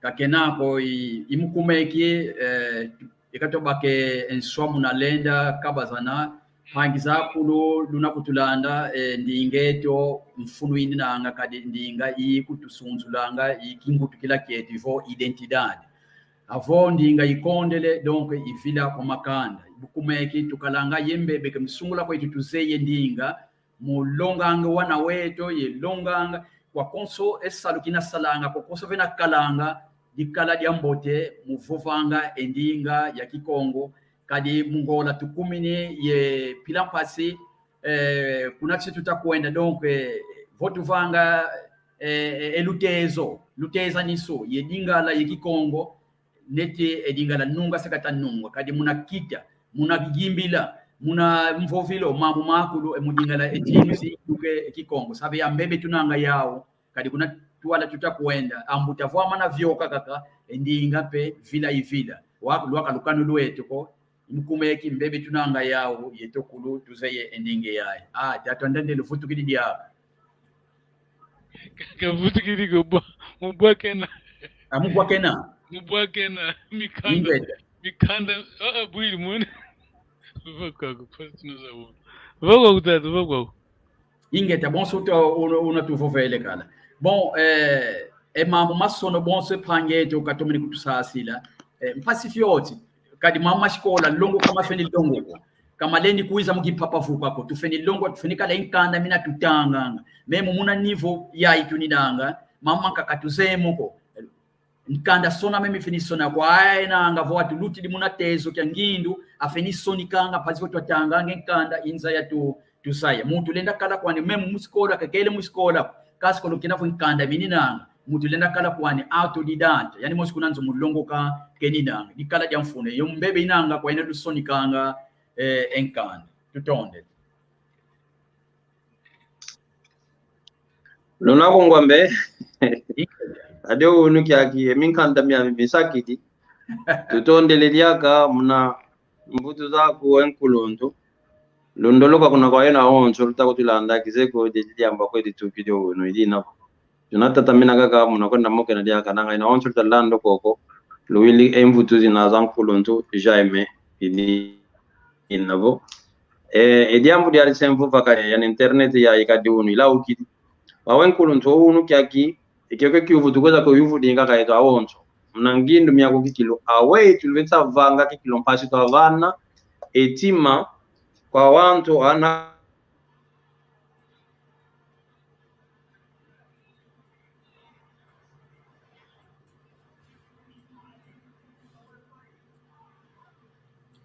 ka kena ko i, i mukumeki, eh, i katobake nswa muna lenda kabazana, mpangi zakulu luna kutulanda, eh, ndinga eto mfunu ininanga kadi ndinga i kutusunzulanga i kingutukila kieto ivo identidade. Avo ndinga ikondele, donc ivila kwa makanda. Bukumeki tukalanga ye mbebe ke musungula kweto tuzeye ndinga, mu longanga wana weto, ye longanga, kwa konso e salu kina salanga, kwa konso vena kalanga, dikala diambote, mu vovanga e ndinga ya Kikongo, kadi mu Ngola tukumini, ye pila mpasi, eh, kuna tsi tuta kwenda, donc, eh, vo tuvanga, eh, eh, e lutezo, lutezaniso, ye Lingala, ye Kikongo, neti e Lingala nunga se kata nunga, kadi muna kita, muna yimbila, muna mvovilo, mambu makulu, e mu Lingala e tinu si tuke e Kikongo. Sabe ya mbebe tunanga yau, kadi kuna twala tuta kwenda, ambuta vwamana vioka kaka, e ndinga mpe vila ivila. Wa-, lwaka lukanu lweto ko, mukumeki mbebe tunanga yau, yeto kulu tuzeye e ndinga yayi. Ah, tata Ndendele vutukidi diaka. Kavutukidi ko bwa, mu bwa kena. Ah, mu bwa kena. Mu bwa kena, mikanda. Ingeta. Mikanda, ah, ah, bwidi mwene. Vova kwaku, first no sa wona. Vova kwaku tata, vova kwaku. Ingeta, bonso tu, una, una tuvovele kala. Bon, eh, e mambu masono bonso e mpangi eto katomene kutusasila. Eh, mpasi fioti. Kadi mama sikola, longoka mafeni longoka. Ka malendi kwiza mu kipapavuka ko. Tufeni longoka, tufeni kala e nkanda mina tutanganga. Memu muna niveau yayi tuninanga, mama nkaka tuzeye mo ko. Nkanda soname mifeni sona kwa ayenanga vo atulutidi muna tezo kia ngindu, afeni sonikanga mpasi vo twatanganga e nkanda inza ya tu, tuzaya. Muntu lenda kala kwani meme mu sikola, kakele mu sikola, kasi kolo kena vo nkanda mininanga. Muntu lenda kala kwani autodidata, yani mosi kuna nzo mu longoka keninanga. Dikala dia mfunu, yo mbebe inanga kwa ina lusonikanga, eh, e nkanda. Tutondele. Luna kungwa mbe. Adi unu kiaki, e minkanda miami misakidi. Tutondele diaka muna mvutu zaku e nkuluntu. Lundoloka kuna kwa yena onso luta kutulanda kizeko de diamba kwe ditukidi unu idi nako. Tunatatamana kaka muna kwenda mokena diaka nanga ina onso lutalanda koko. Luwidi e mvutu zina za nkuluntu Jaime idi inavo. E, e diambu diadi se mvu vaka ya internet ya ikadi unu ilaukidi. Wawe nkuluntu unu kiaki, e kiokio kiuvu tukweza kuyuvudi kaka yetu awonso. Muna ngindu miaku kikilu, aweyi tulenda vanga kikilu mpasi twavana e tima kwa wantu ana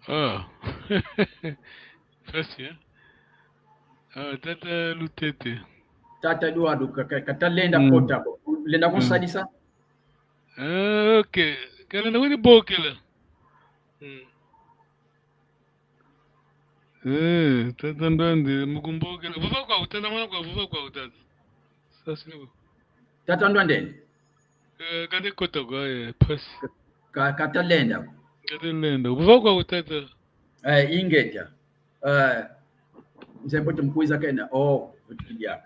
Ah. Mpasi, eh? Ah, tata Lutete. Tata Eduardo, ka, ka, kata lenda kota ko. Lenda kunsadisa? Ah, ok. Kalenda kuni bokela. Mm. Eh, tata Ndwande, mu kumbokela. Vova kwaku, tata mwana kwaku, vova kwaku, tata. Sasini kwaku. Tata Ndwande. Eh, kate kota kwa, eh, mpasi. Ka, kata lenda. Kate lenda. Vova kwaku, tata. Eh, ingeta. Eh, nzembo tumkwiza kena. Oh, utikidia.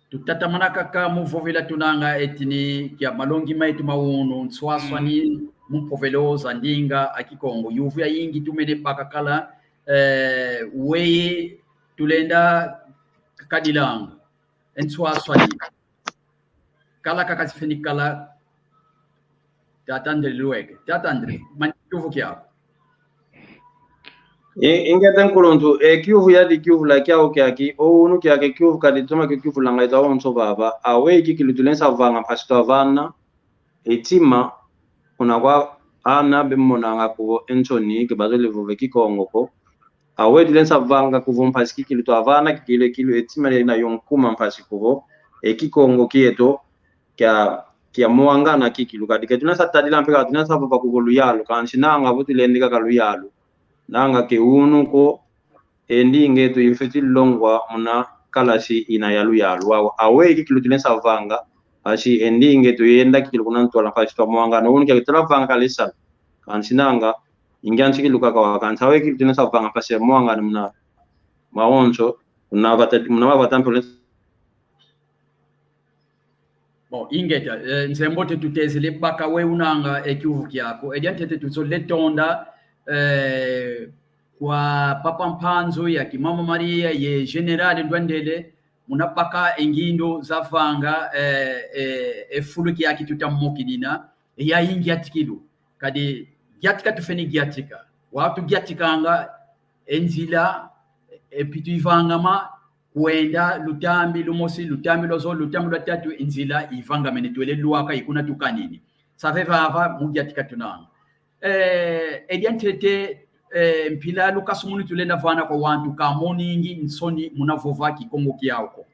Tutatamana kaka mu vovela tunanga etini kia malongi metu ma unu, nswaswani mu mpovelo za ndinga a Kikongo. Yuvu yayingi tumene baka kala, eh, weyi tulenda kadilanga. E nswaswani. Kala kaka sifeni kala. Tata André Lueke. Tata André, mani kiuvu kiaku. I-, ingeta nkuluntu, e kiuvu yadi kiuvula kiau kiaki, o unu kiaki kiuvu kadi toma kiuvulanga etu awonso vava, aweyi kikilu tulenda vanga mpasi twavana e tima, kuna kwa ana bemonanga kuvo e nsoni, ke bazolele vova e Kikongo ko. Aweyi tulenda vanga kuvo mpasi kikilu twavana kikilu, kikilu e tima ina yo nkuma mpasi kuvo e Kikongo kieto kia, kia mwangana kikilu. Kadi ke tulenda tadila mpe ka tulenda vova kuvo luyalu, kansi nanga vo tulendi kaka luyalu. Nanga ke unu ko, e ndinga etu ifwete longwa muna kalasi ina ya luyalu. Wau, aweyi kikilu tulenda vanga, mpasi e ndinga etu yenda kikilu kuna ntwala mpasi twamwangana. Unu kia tulenda vanga kala e sala. Kansi nanga, ingia nsi kikilu kaka wa kansi aweyi kikilu tulenda vanga mpasi ya mwangana muna mawonso, muna vata, muna mavata mpe. Bon, ingeta, eh, nzembo te tutezele baka we unanga e kiuvu kiaku. E diantete tuzolele tonda, eh, kwa Papa Mpanzu, ya ki Mama Maria, ye General Ndwandele, muna baka e ngindu za vanga, eh, eh, e fulu kiaki tuta mokidina, e ya ingiatikilu. Kadi giatika tufeni giatika. Wau tugiatikanga e nzila, e pitu ivangama, kwenda lutambi lumosi, lutambi lwa zole, lutambi lwa tatu, e nzila ivangamene, twele lwaka ikuna tukanini. Save vava, mu giatika tunanga. Eh, e diantete, eh, mpila lukasu munu tulenda vana kwa wantu ka moningi nsoni muna vova Kikongo kiau ko.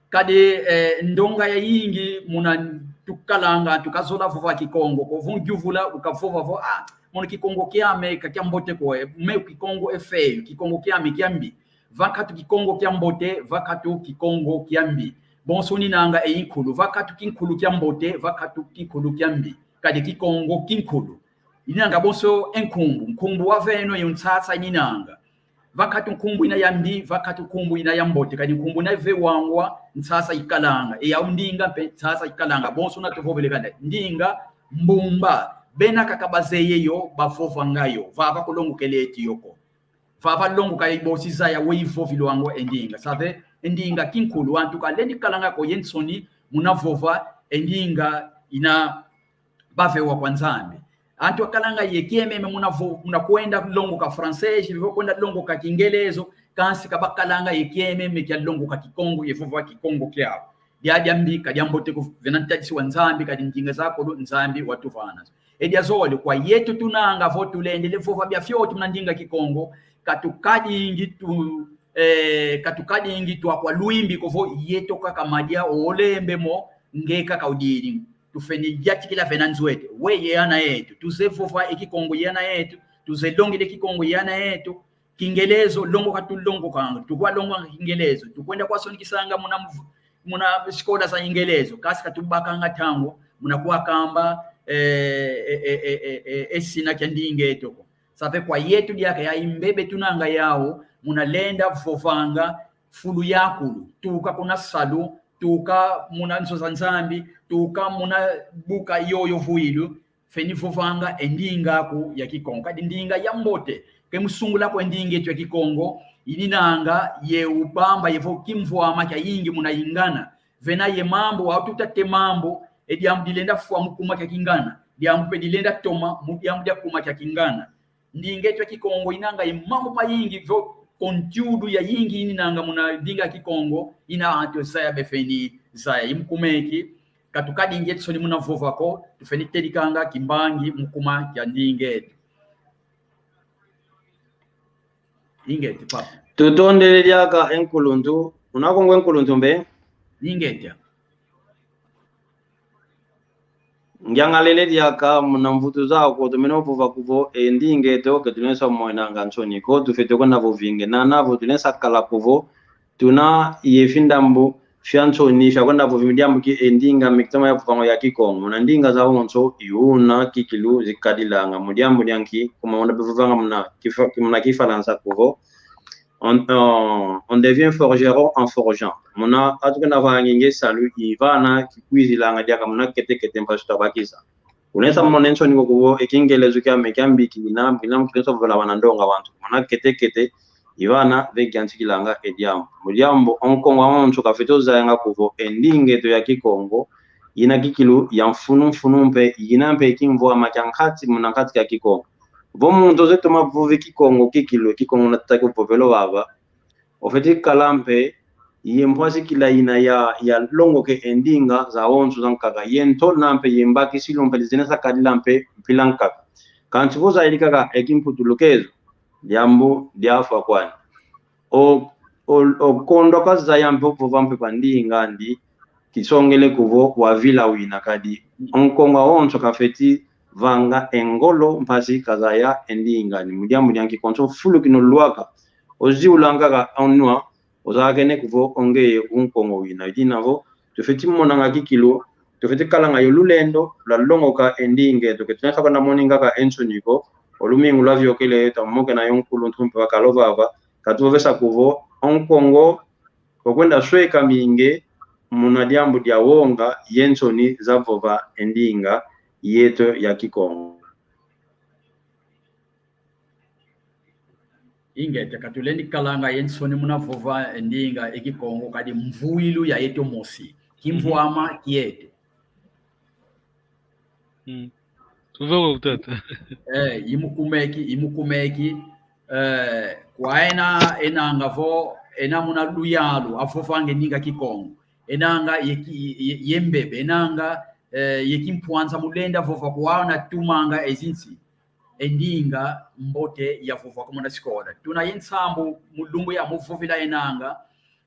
Kadi, eh, ndonga yayingi muna tukalanga, tukazola vova Kikongo ko, vo ngiuvula, ukavova vo, ah, mono Kikongo kiame ka kiambote ko, eh, me Kikongo e feio, Kikongo kiame kiambi. Vakatu Kikongo kiambote, vakatu Kikongo kiambi. Bonso ninanga e inkulu, vakatu kinkulu kiambote, vakatu kinkulu kiambi. Kadi Kikongo kinkulu. Inanga bonso e nkumbu, nkumbu waveno yo nsasa ininanga. Vakatu nkumbu ina yambi, vakatu nkumbu ina yambote, kadi nkumbu ina ivewangwa, nsasa ikalanga. E yau ndinga mpe, nsasa ikalanga. Bonso una tuvovele kanda. Ndinga, mbumba, bena kaka bazeye yo, bavovanga yo. Vava kulongokele eti yo ko. Vava longoka ibosi zaya we ivovilwangwa e ndinga. Save, e ndinga kinkulu, antu kalendi kalanga ko ye nsoni, muna vova, e ndinga ina bavewa kwa Nzambi. Antu akalanga ye kiememe muna vo-, muna kwenda longoka francês, vo kwenda longoka kingelezo, kansi ka bakalanga ye kiememe kia longoka Kikongo, ye vova Kikongo kiau. Dia diambi ka diambote ko, vena ntadisi wa Nzambi, kadi ndinga zakulu Nzambi watuvana. E diazole kwa yetu tunanga vo tulendele vova bia fioti muna ndinga Kikongo, katukadingi tu, eh, katukadingi twakwa lwimbi ko vo yeto kaka madia olembe mo, nge kaka udidi. Tufeni diatikila vena nzo eto. Weye ana eto. Tuzeye vova e Kikongo ye ana eto. Tuzeye longele Kikongo ye ana eto. Kingelezo, longoka tulongokanga, tukwa longokanga Kingelezo, tukwenda kwasonikisanga muna mv-, muna sikola za Ingelezo, kasi katubakanga ntangu muna kwakamba, eh, eh, eh, eh, eh, eh, e sina kia ndinga eto ko. Save kwa yetu diaka ya imbebe tunanga yau, muna lenda vovanga fulu yakulu, tuka kuna salu, tuka muna nzo za Nzambi, tuka muna buka yoyo vuilu, feni vovanga e ndinga aku ya Kikongo. Kadi ndinga ya mbote. Ke musungula ko e ndinga eto ya Kikongo, ininanga ye ubamba ye vo kimvwama kia yingi muna ingana. Vena ye mambu, au tutate mambu, e diambu dilenda fwa mu kuma kia kingana. Diambu pe dilenda toma, mu diambu dia kuma kia kingana. Ndinga eto ya Kikongo inanga ye mambu mayingi, vo conteúdo ya yingi ininanga muna ndinga ya Kikongo, ina antu zaya befeni zaya. Imukumeki, katukadingi eto nsoni muna vova ko, tufeni tedikanga kimbangi mu kuma kia ndinga eto. Ingeta, papa. Tutondele diaka e nkuluntu, una Kongo e nkuluntu mbe? Ingeta. Ngiangalele diaka muna mvutu zaku, tomene vova kuvo, e ndinga eto, ke tulenda mwenanga nsoni ko, tufete kwenda vovinge, nana vo tulenda kala kuvo, tuna ye findambu fia nsoni fia kwenda vovi mu diambu ki e ndinga mikitama ya vovanga ya Kikongo. Muna ndinga zawonso, i una kikilu zikadilanga. Mu diambu dia nki, kuma muna bevovanga muna kifa-, muna Kifalansa kuvo, on, on, on devient forgeron en forgeant. Muna atu kena vangi nge salu, i vana kikwizilanga diaka muna kete-kete mpasi twabakisa. Kulenda mona nsoni ko kuvo, e Kingelezo kiame kiambikina, mbina mukilenda vovela wana ndonga wantu. Muna kete-kete, i vana ve kiantikilanga e diambu. Mu diambu, o Nkongo awonso kafete uzayanga kuvo, e ndinga eto ya Kikongo, ina kikilu ya mfunu-mfunu mpe, ina mpe kimvwama kia nkati muna nkati kia Kikongo. Vo muntu ozeye toma vova Kikongo kikilu, Kikongo nataki uvovela vava, ofeti kala mpe ye mpwazikila ina ya, ya longoka e ndinga zawonso zankaka. Ye ntona mpe ye mbakisilu mpe zina zakadila mpe mpila nkaka. Kansi vo zayidi kaka e kimputulukezo, diambu diafwa kwani. O, o, o kondo kazaya mpe vova mpe kwa ndinga andi, kisongele kuvo wavila wina kadi. O Nkongo awonso kafeti vanga e ngolo mpasi kazaya e ndinga andi. Mu diambu dia nki konso fulu kino lwaka, oziulanga kaka o nwa, ozakene kuvo o ngeye u Nkongo wina. I dina vo, tufeti monanga kikilu, tufeti kalanga yo lulendo lwa longoka e ndinga eto. Ke tulenda kwenda moninga kaka e nsoni ko, o lumingu lwaviokele, twamokena yo nkuluntu mpe wakala vava, katuvovesa kuvo, o Nkongo okwenda sweka mingi muna diambu dia wonga ye nsoni za vova e ndinga yeto ya Kikongo. Ingeta, ka tulendi kalanga ye nsoni muna vova e ndinga e Kikongo, kadi mvuilu ya yeto mosi. Kimvwama kieto. Mm. Tuvova kutata. Eh, imukumeki, imukumeki, eh, kwa ena, enanga vo, ena muna luyalu, avovanga e ndinga Kikongo. Enanga ye ki-, ye, ye mbebe, enanga, eh, ye kimpwanza mulenda vova kwa natumanga e zinsi. E ndinga mbote ya vova ko muna sikola. Tuna ye nsambu mu lumbu ya muvovila enanga,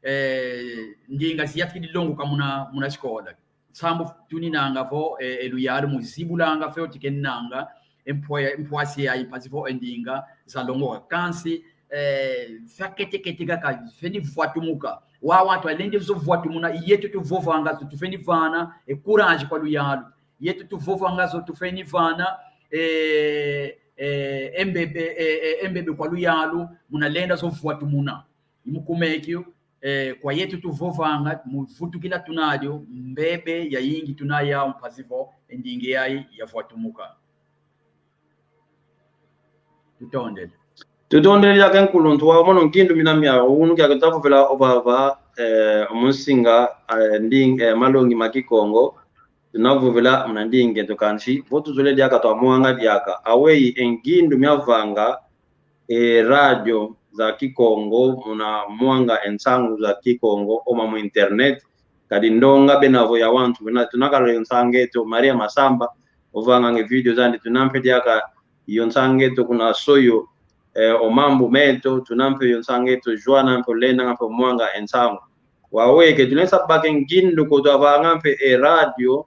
eh, ndinga ziyantikidi longoka muna, muna sikola. Nsambu tuninanga vo, eh, e luyalu muzibulanga fioti kenanga, e mpwa-, e mpwasi ya mpasi vo e ndinga zalongoka. Kansi, eh, fia kete-kete kaka, feni vwatumuka. Wa wantu alende zo vwatumuna, yetu tuvovanga zo, tufeni vana, e courage kwa luyalu. Yetu tuvovanga zo, tufeni vana, eh, eh, e mbebe, eh, eh, e mbebe kwa luyalu, muna lenda zo vwatumuna. Imukumeki, eh, kwa yetu tuvovanga, mu vutukila tunadio, mbebe yayingi tunayau mpasi vo, e ndinga yayi yavwatumuka. Tutondele. Tutondele diaka nkuluntu wa mono ngindu mina mia unu kia kutavovela ovava, eh, omunsinga, eh, nding-, eh, malongi ma Kikongo, tunavovela muna ndinga eto kansi, vo tuzolele diaka twamwanga diaka. Aweyi e ngindu miavanga, e radio za Kikongo, muna mwanga e nsangu za Kikongo, oma mu internet, Kadi ndonga bena vo ya wantu, bena tunakala yo nsanga eto, Maria Masamba, ovanganga e video zandi, tuna mpe diaka yo nsanga eto kuna Soyo, eh, o Mambu Meto, tuna mpe yo nsanga eto, Joana mpe olendanga mpe omwanga e nsangu. Wau eke, tulenda baka e ngindu ko twavanga mpe e radio,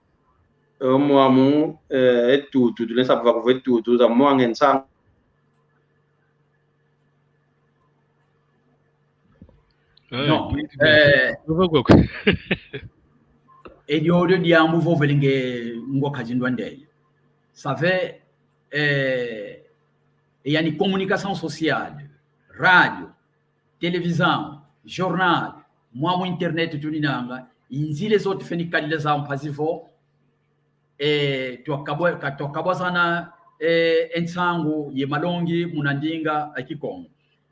eh, mwamu, eh, e tutu, tulenda vaka vo e tutu, za mwanga e nsangu. Eh, non, eh, e diodio diambu vovele nge ngwa Kazindwa ndele. Save, eh, e yani communication sociale, radio, televisão, jornal, mwamu internet tuninanga, i nzila zo tufeni kalila zau mpasi vo, eh, twakabwa, ka-, twakabwazana, eh, e nsangu ye malongi muna ndinga a Kikongo.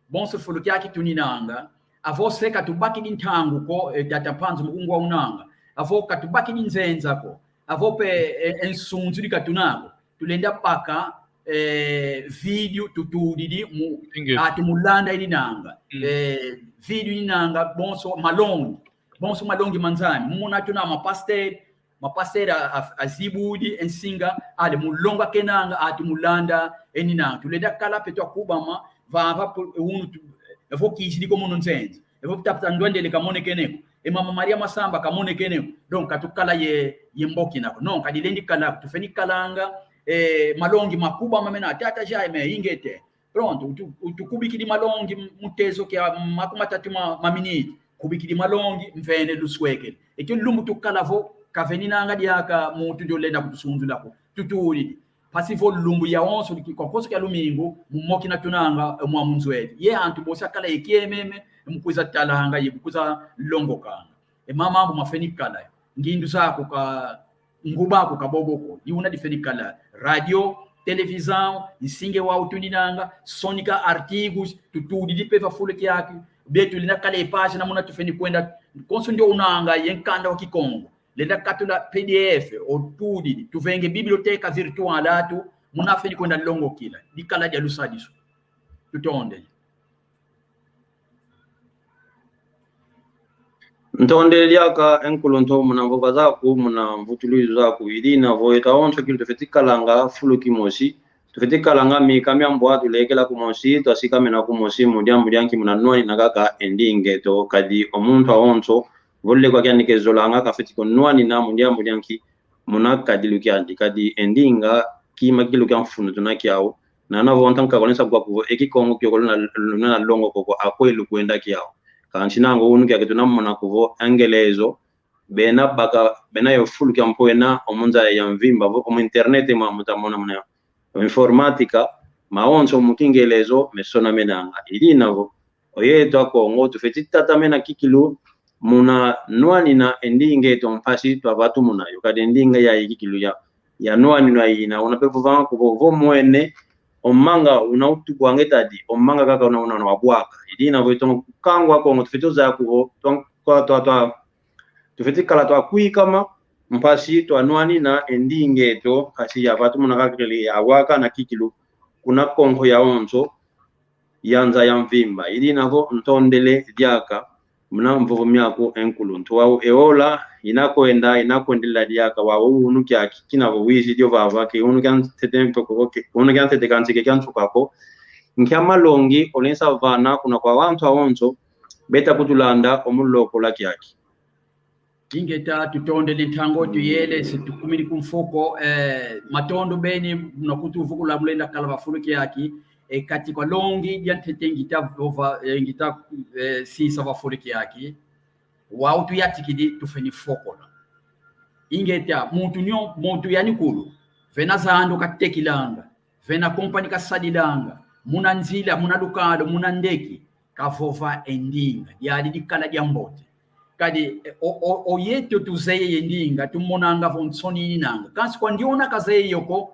Bonso fulu kiaki tuninanga, avo se katubakidi ntangu ko, eh, tata Mpanzu Mukungu waunanga, avo katubakidi nzenza ko, avo pe, eh, e nsunzuli katuna ko, tulenda baka, eh, video tutudidi mu, atu mulanda ininanga. Mm. Eh, video ininanga, bonso malongi. Bonso malongi ma Nzambi. Mumona tuna mapasteur, mapasteur a, a, azibudi e nsinga, ale mulonga kenanga, atu mulanda eninanga. Tulenda kala pe twakubama, vava pu-, unu tu-, evo kizidi ko mono nzenza. Evo tata Ndwandele kamonekene ko. E mama Maria Masamba kamonekene ko. Donc, katukala ye, ye mboki nako. Non, kadilendi kala, tufeni kalanga, eh, malongi makubama mena, tata Jaime, ingeta. Pronto, utu-, utukubikidi malongi mu tezo kia makumatatu ma, ma miniti. Kubikidi malongi, mvene luswekele. Eke lumbu tukala vo, kaveninanga diaka muntu ndiolenda kutusunzula ko. Tutudidi. Mpasi vo lumbu yawonso, kwa konso kia lumingu, mu mokina tunanga, e mwamu nzwele. Ye antu bosi akala ye kiememe, mu kwiza talanga, ye mu kwiza longokanga. E mamambu mafeni kala. Ngindu zaku ka, nguba aku ka bobo ko. I una difeni kala. Radio, televisão, nsinge wau tuninanga, sonika artigos, tutudidi pe va fulu kiaki. Beto lenda kala e página muna tufeni kwenda. Konso ndio unanga ye nkanda wa Kikongo. Lenda katula P D F, otudidi. Tuvenge biblioteca virtual atu, muna feni kwenda longokila. Dikala dia lusadisu. Tutondele. Ntondele diaka e nkuluntu muna mvova zaku, muna mvutuluizo zaku, i dina vo yeto awonso kilu tufeti kalanga fulu kimosi, tufeti kalanga mika mia mbwa tulekela kumosi, twasikamena kumosi, mu diambu dia nki muna nwanina kaka e ndinga eto, kadi o muntu awonso, vo lele kwa kiandi kezolanga kafeti ko nwanina mu diambu dia nki muna kadilu kiandi, kadi e ndinga kima kikilu kia mfunu tuna kiau, nana vo ntanka konesa kwa kuvo e Kikongo kiokolo na, na longo koko akwe lukwenda kiau. Kansi nango unu kiaki tuna mona kuvo e ngelezo, bena baka, bena yo fulu kia mpwena, omu nza ya mvimba, vo, omu internet mwa muta mona muna yo. Informática, mawonso mu kingelezo, mesona menanga. I dina vo, oyeto Akongo, tufeti tatamena kikilu, muna nwanina e ndinga eto mpasi twavatumuna yo. Kadi e ndinga yayi kikilu ya, ya nwanina ina, una pe vovanga kuvo, vo mwene, o manga una utubwanga e tadi, o manga kaka una, una, una wabwaka. I dina vo yeto kangwa Akongo, tufeti zaya kuvo, twa, twa, twa, twa, tufeti kala twakwikama, mpasi twanwanina e ndinga eto, mpasi yavatumuna kaka kele yawaka na kikilu, kuna konko yawonso, ya nza ya mvimba. I dina vo ntondele diaka, muna mvovo miaku e nkuluntu. Wau e ola, ina kwenda, ina kwendelela diaka, wau unu kiaki, kina vo wizidi ovava, ke unu kia ntete mpoko, ke unu kia ntete kansi ke kia nsuka ko. Nkia malongi, olensa vana, kuna kwa wantu awonso, beta kutulanda, omu lokola kiaki. Ingeta, tutondele ntangu tuyele, se tukumini ku mfuko, eh, matondo beni, muna kutuvukula mulenda kala va fulu kiaki, e kati kwa longi dia ntete ngita vova, eh, ngita, eh, sisa va fulu kiaki. Wau tuyantikidi tufeni fokola. Ingeta, muntu nyo, muntu yani kulu, vena zando katekilanga, vena kompani kasadilanga, muna nzila, muna lukalo, muna ndeki, kavova e ndinga, diadi dikala diambote. Kadi, o, o, oyeto tuzeye ye ndinga, tumonanga vo nsoni ininanga. Kansi kwa ndiona kazeye yo ko,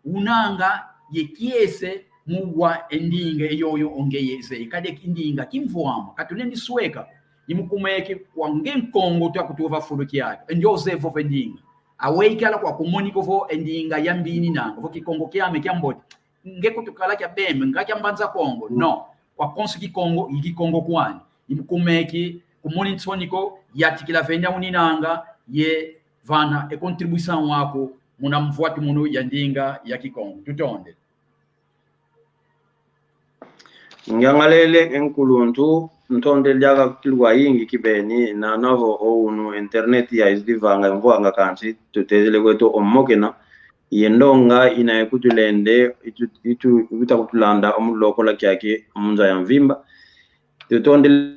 unanga ye kiese mu wa e ndinga eyoyo o ngeye zeye. Kadi e ndinga kimvwama, katulendi sweka. I mu kuma eki kwa nge Nkongo twa kutuva fulu kiaki. E ndio zeye vova e ndinga. Aweyi kiala kwa kumonika vo e ndinga ya mbi ininanga. Vo Kikongo kiame kiambote. Nge kutukala kia Bembe, nga kia Mbanza Kongo. Mm. No. Kwa konso Kikongo, i Kikongo kwani. I mu kuma eki, kumoni nsoni ko, yantikila vena uninanga, ye vana e contribuição aku muna mvwatu munu ya ndinga ya Kikongo. Tutondele. Ngiangalele e nkuluntu, ntondele diaka kilu kwayingi kibeni, nana vo o unu internet yaizidi vanga, mvwanga kansi, tutezele kweto o mokena, ye ndonga ina ikutulende, itu, itu, ikuta kutulanda o mu lokola kiaki mu nza ya mvimba. Tutondele.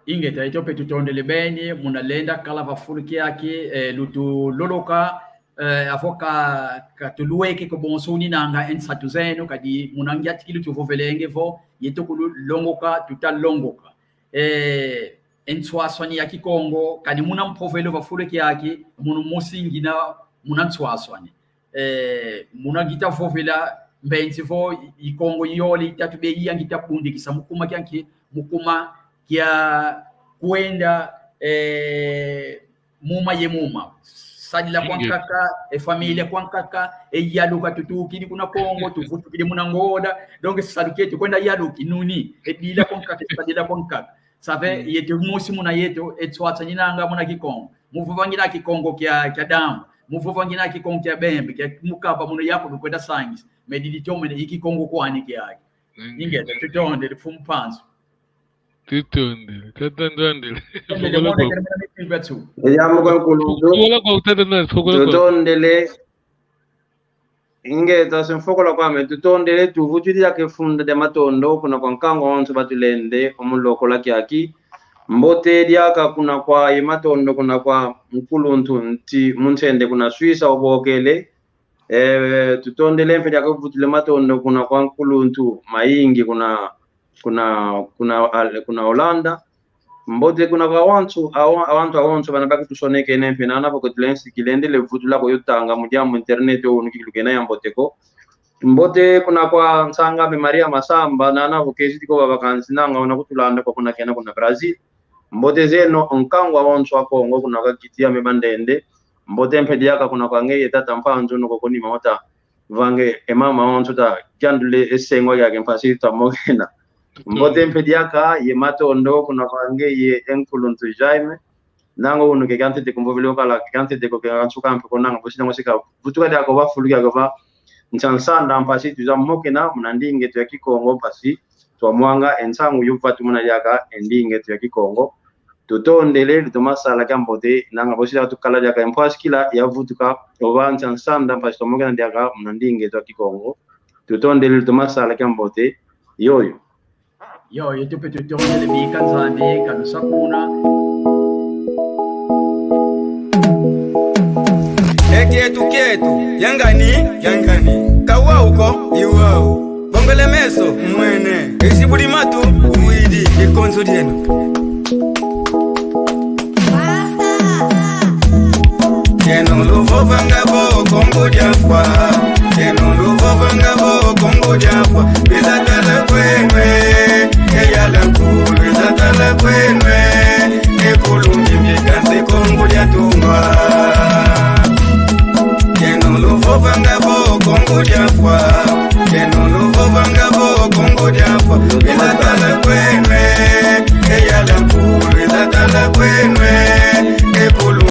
Ingeta, eto mpe tutondele beni, muna lenda kala va fulu kiaki, eh, lutuloloka, eh, avo ka, ka tulweke ko bonso uninanga e nsatu zeno, kadi muna ngiatiki lutuvovelenge vo, yeto kululongoka, tuta longoka. Eh, e nswaswani ya Kikongo, kani muna mpovelo va fulu kiaki, munu mosi ngina muna nswaswani. Eh, muna ngita vovela, mbenzi vo i, i Kongo yole itatu be iya ngita bundikisa mu kuma kia nki, mu kuma kia kwenda, eh, muma ye muma. Sadila kwa nkaka, e família kwa nkaka, e yaluka tutukidi kuna Kongo, tuvutukidi muna Angola. Donc, salu kieto kwenda yaluki, nuni, e dila kwa nkaka, e sadila kwa nkaka. Save, yeto mosi muna yeto, e nswaswaninanga muna Kikongo. Mu vova ngina Kikongo kia, kia Damba. Mu vova ngina Kikongo kia Bembe, kia Mukaba, muna yaku lukwenda sangisa. Me didi tomene i Kikongo kwani kiaki. Ingeta, tutondele, Mfumu Mpanzu. Tutondele, tutondele. Tutondele, mwana kele mwana mitimba tu. Yambuka nkuluntu. Sokola kwa utata na, sokola kwa. Tutondele. Ingeta, se mfokola kwame, tutondele, tuvutudi diaka e funda dia matondo kuna kwa nkangu awonso batulende o mu lokola kiaki. Mbote diaka kuna kwa ye matondo kuna kwa nkuluntu nti mu nsende kuna Suisse obokele. Eh, tutondele mpe diaka vutula matondo kuna kwa nkuluntu mayingi kuna, kuna, kuna, al-, kuna Holanda. Mbote kuna kwa wantu, awa-, awantu awonso bana bakutusonekene mpe nana vo kutule nsi kilendele vutula ko yo tanga mu diambu internet o unu kikilu kena ya mbote ko. Mbote kuna kwa nsang'ame Maria Masamba, nana vo kezidi ko baba kansi nanga una kutulanda kwa kuna kena kuna Brazil. Mbote zeno nkangu awonso a Kongo kuna kwa kiti ya me bandende. Mbote mpe diaka kuna kwa ngeye tata Mpanzu no koko ni mama ta. Vange e mama awonso ta kiandule e sengo yake mpasi ta mokena. Mbote mpe diaka ye matondo kuna kwa ngeye e nkuluntu Jaime. Nanga unu ke kiantete ko mvovele okala, ke kiantete ko ke kansuka mpe ko nanga bosi nanga sika. Vutuka diaka va fulu kiaki va nsa nsanda mpasi tuza mokena muna ndinga eto ya Kikongo mpasi twamwanga e nsangu yo vatu muna diaka e ndinga eto ya Kikongo. Tutondele, lutoma sala kiambote, nanga bosi diaka tukala diaka e mpwasi kila yavutuka, ovansa nsanda mpasi twamokena diaka muna ndinga eto ya Kikongo. Tutondele, lutoma sala kiambote, yoyo. Yoyo, tupe tutondele bika Nzambi, kalusakuna. E kietu kietu, yangani, yangani. Kawau ko, iwau. Bongele meso, mwene. Isi buli matu, uwidi, ikonso dieno. Eno luvovanga vo Kongo dia Mfwa. Eno luvovanga vo Kongo dia Mfwa. Biza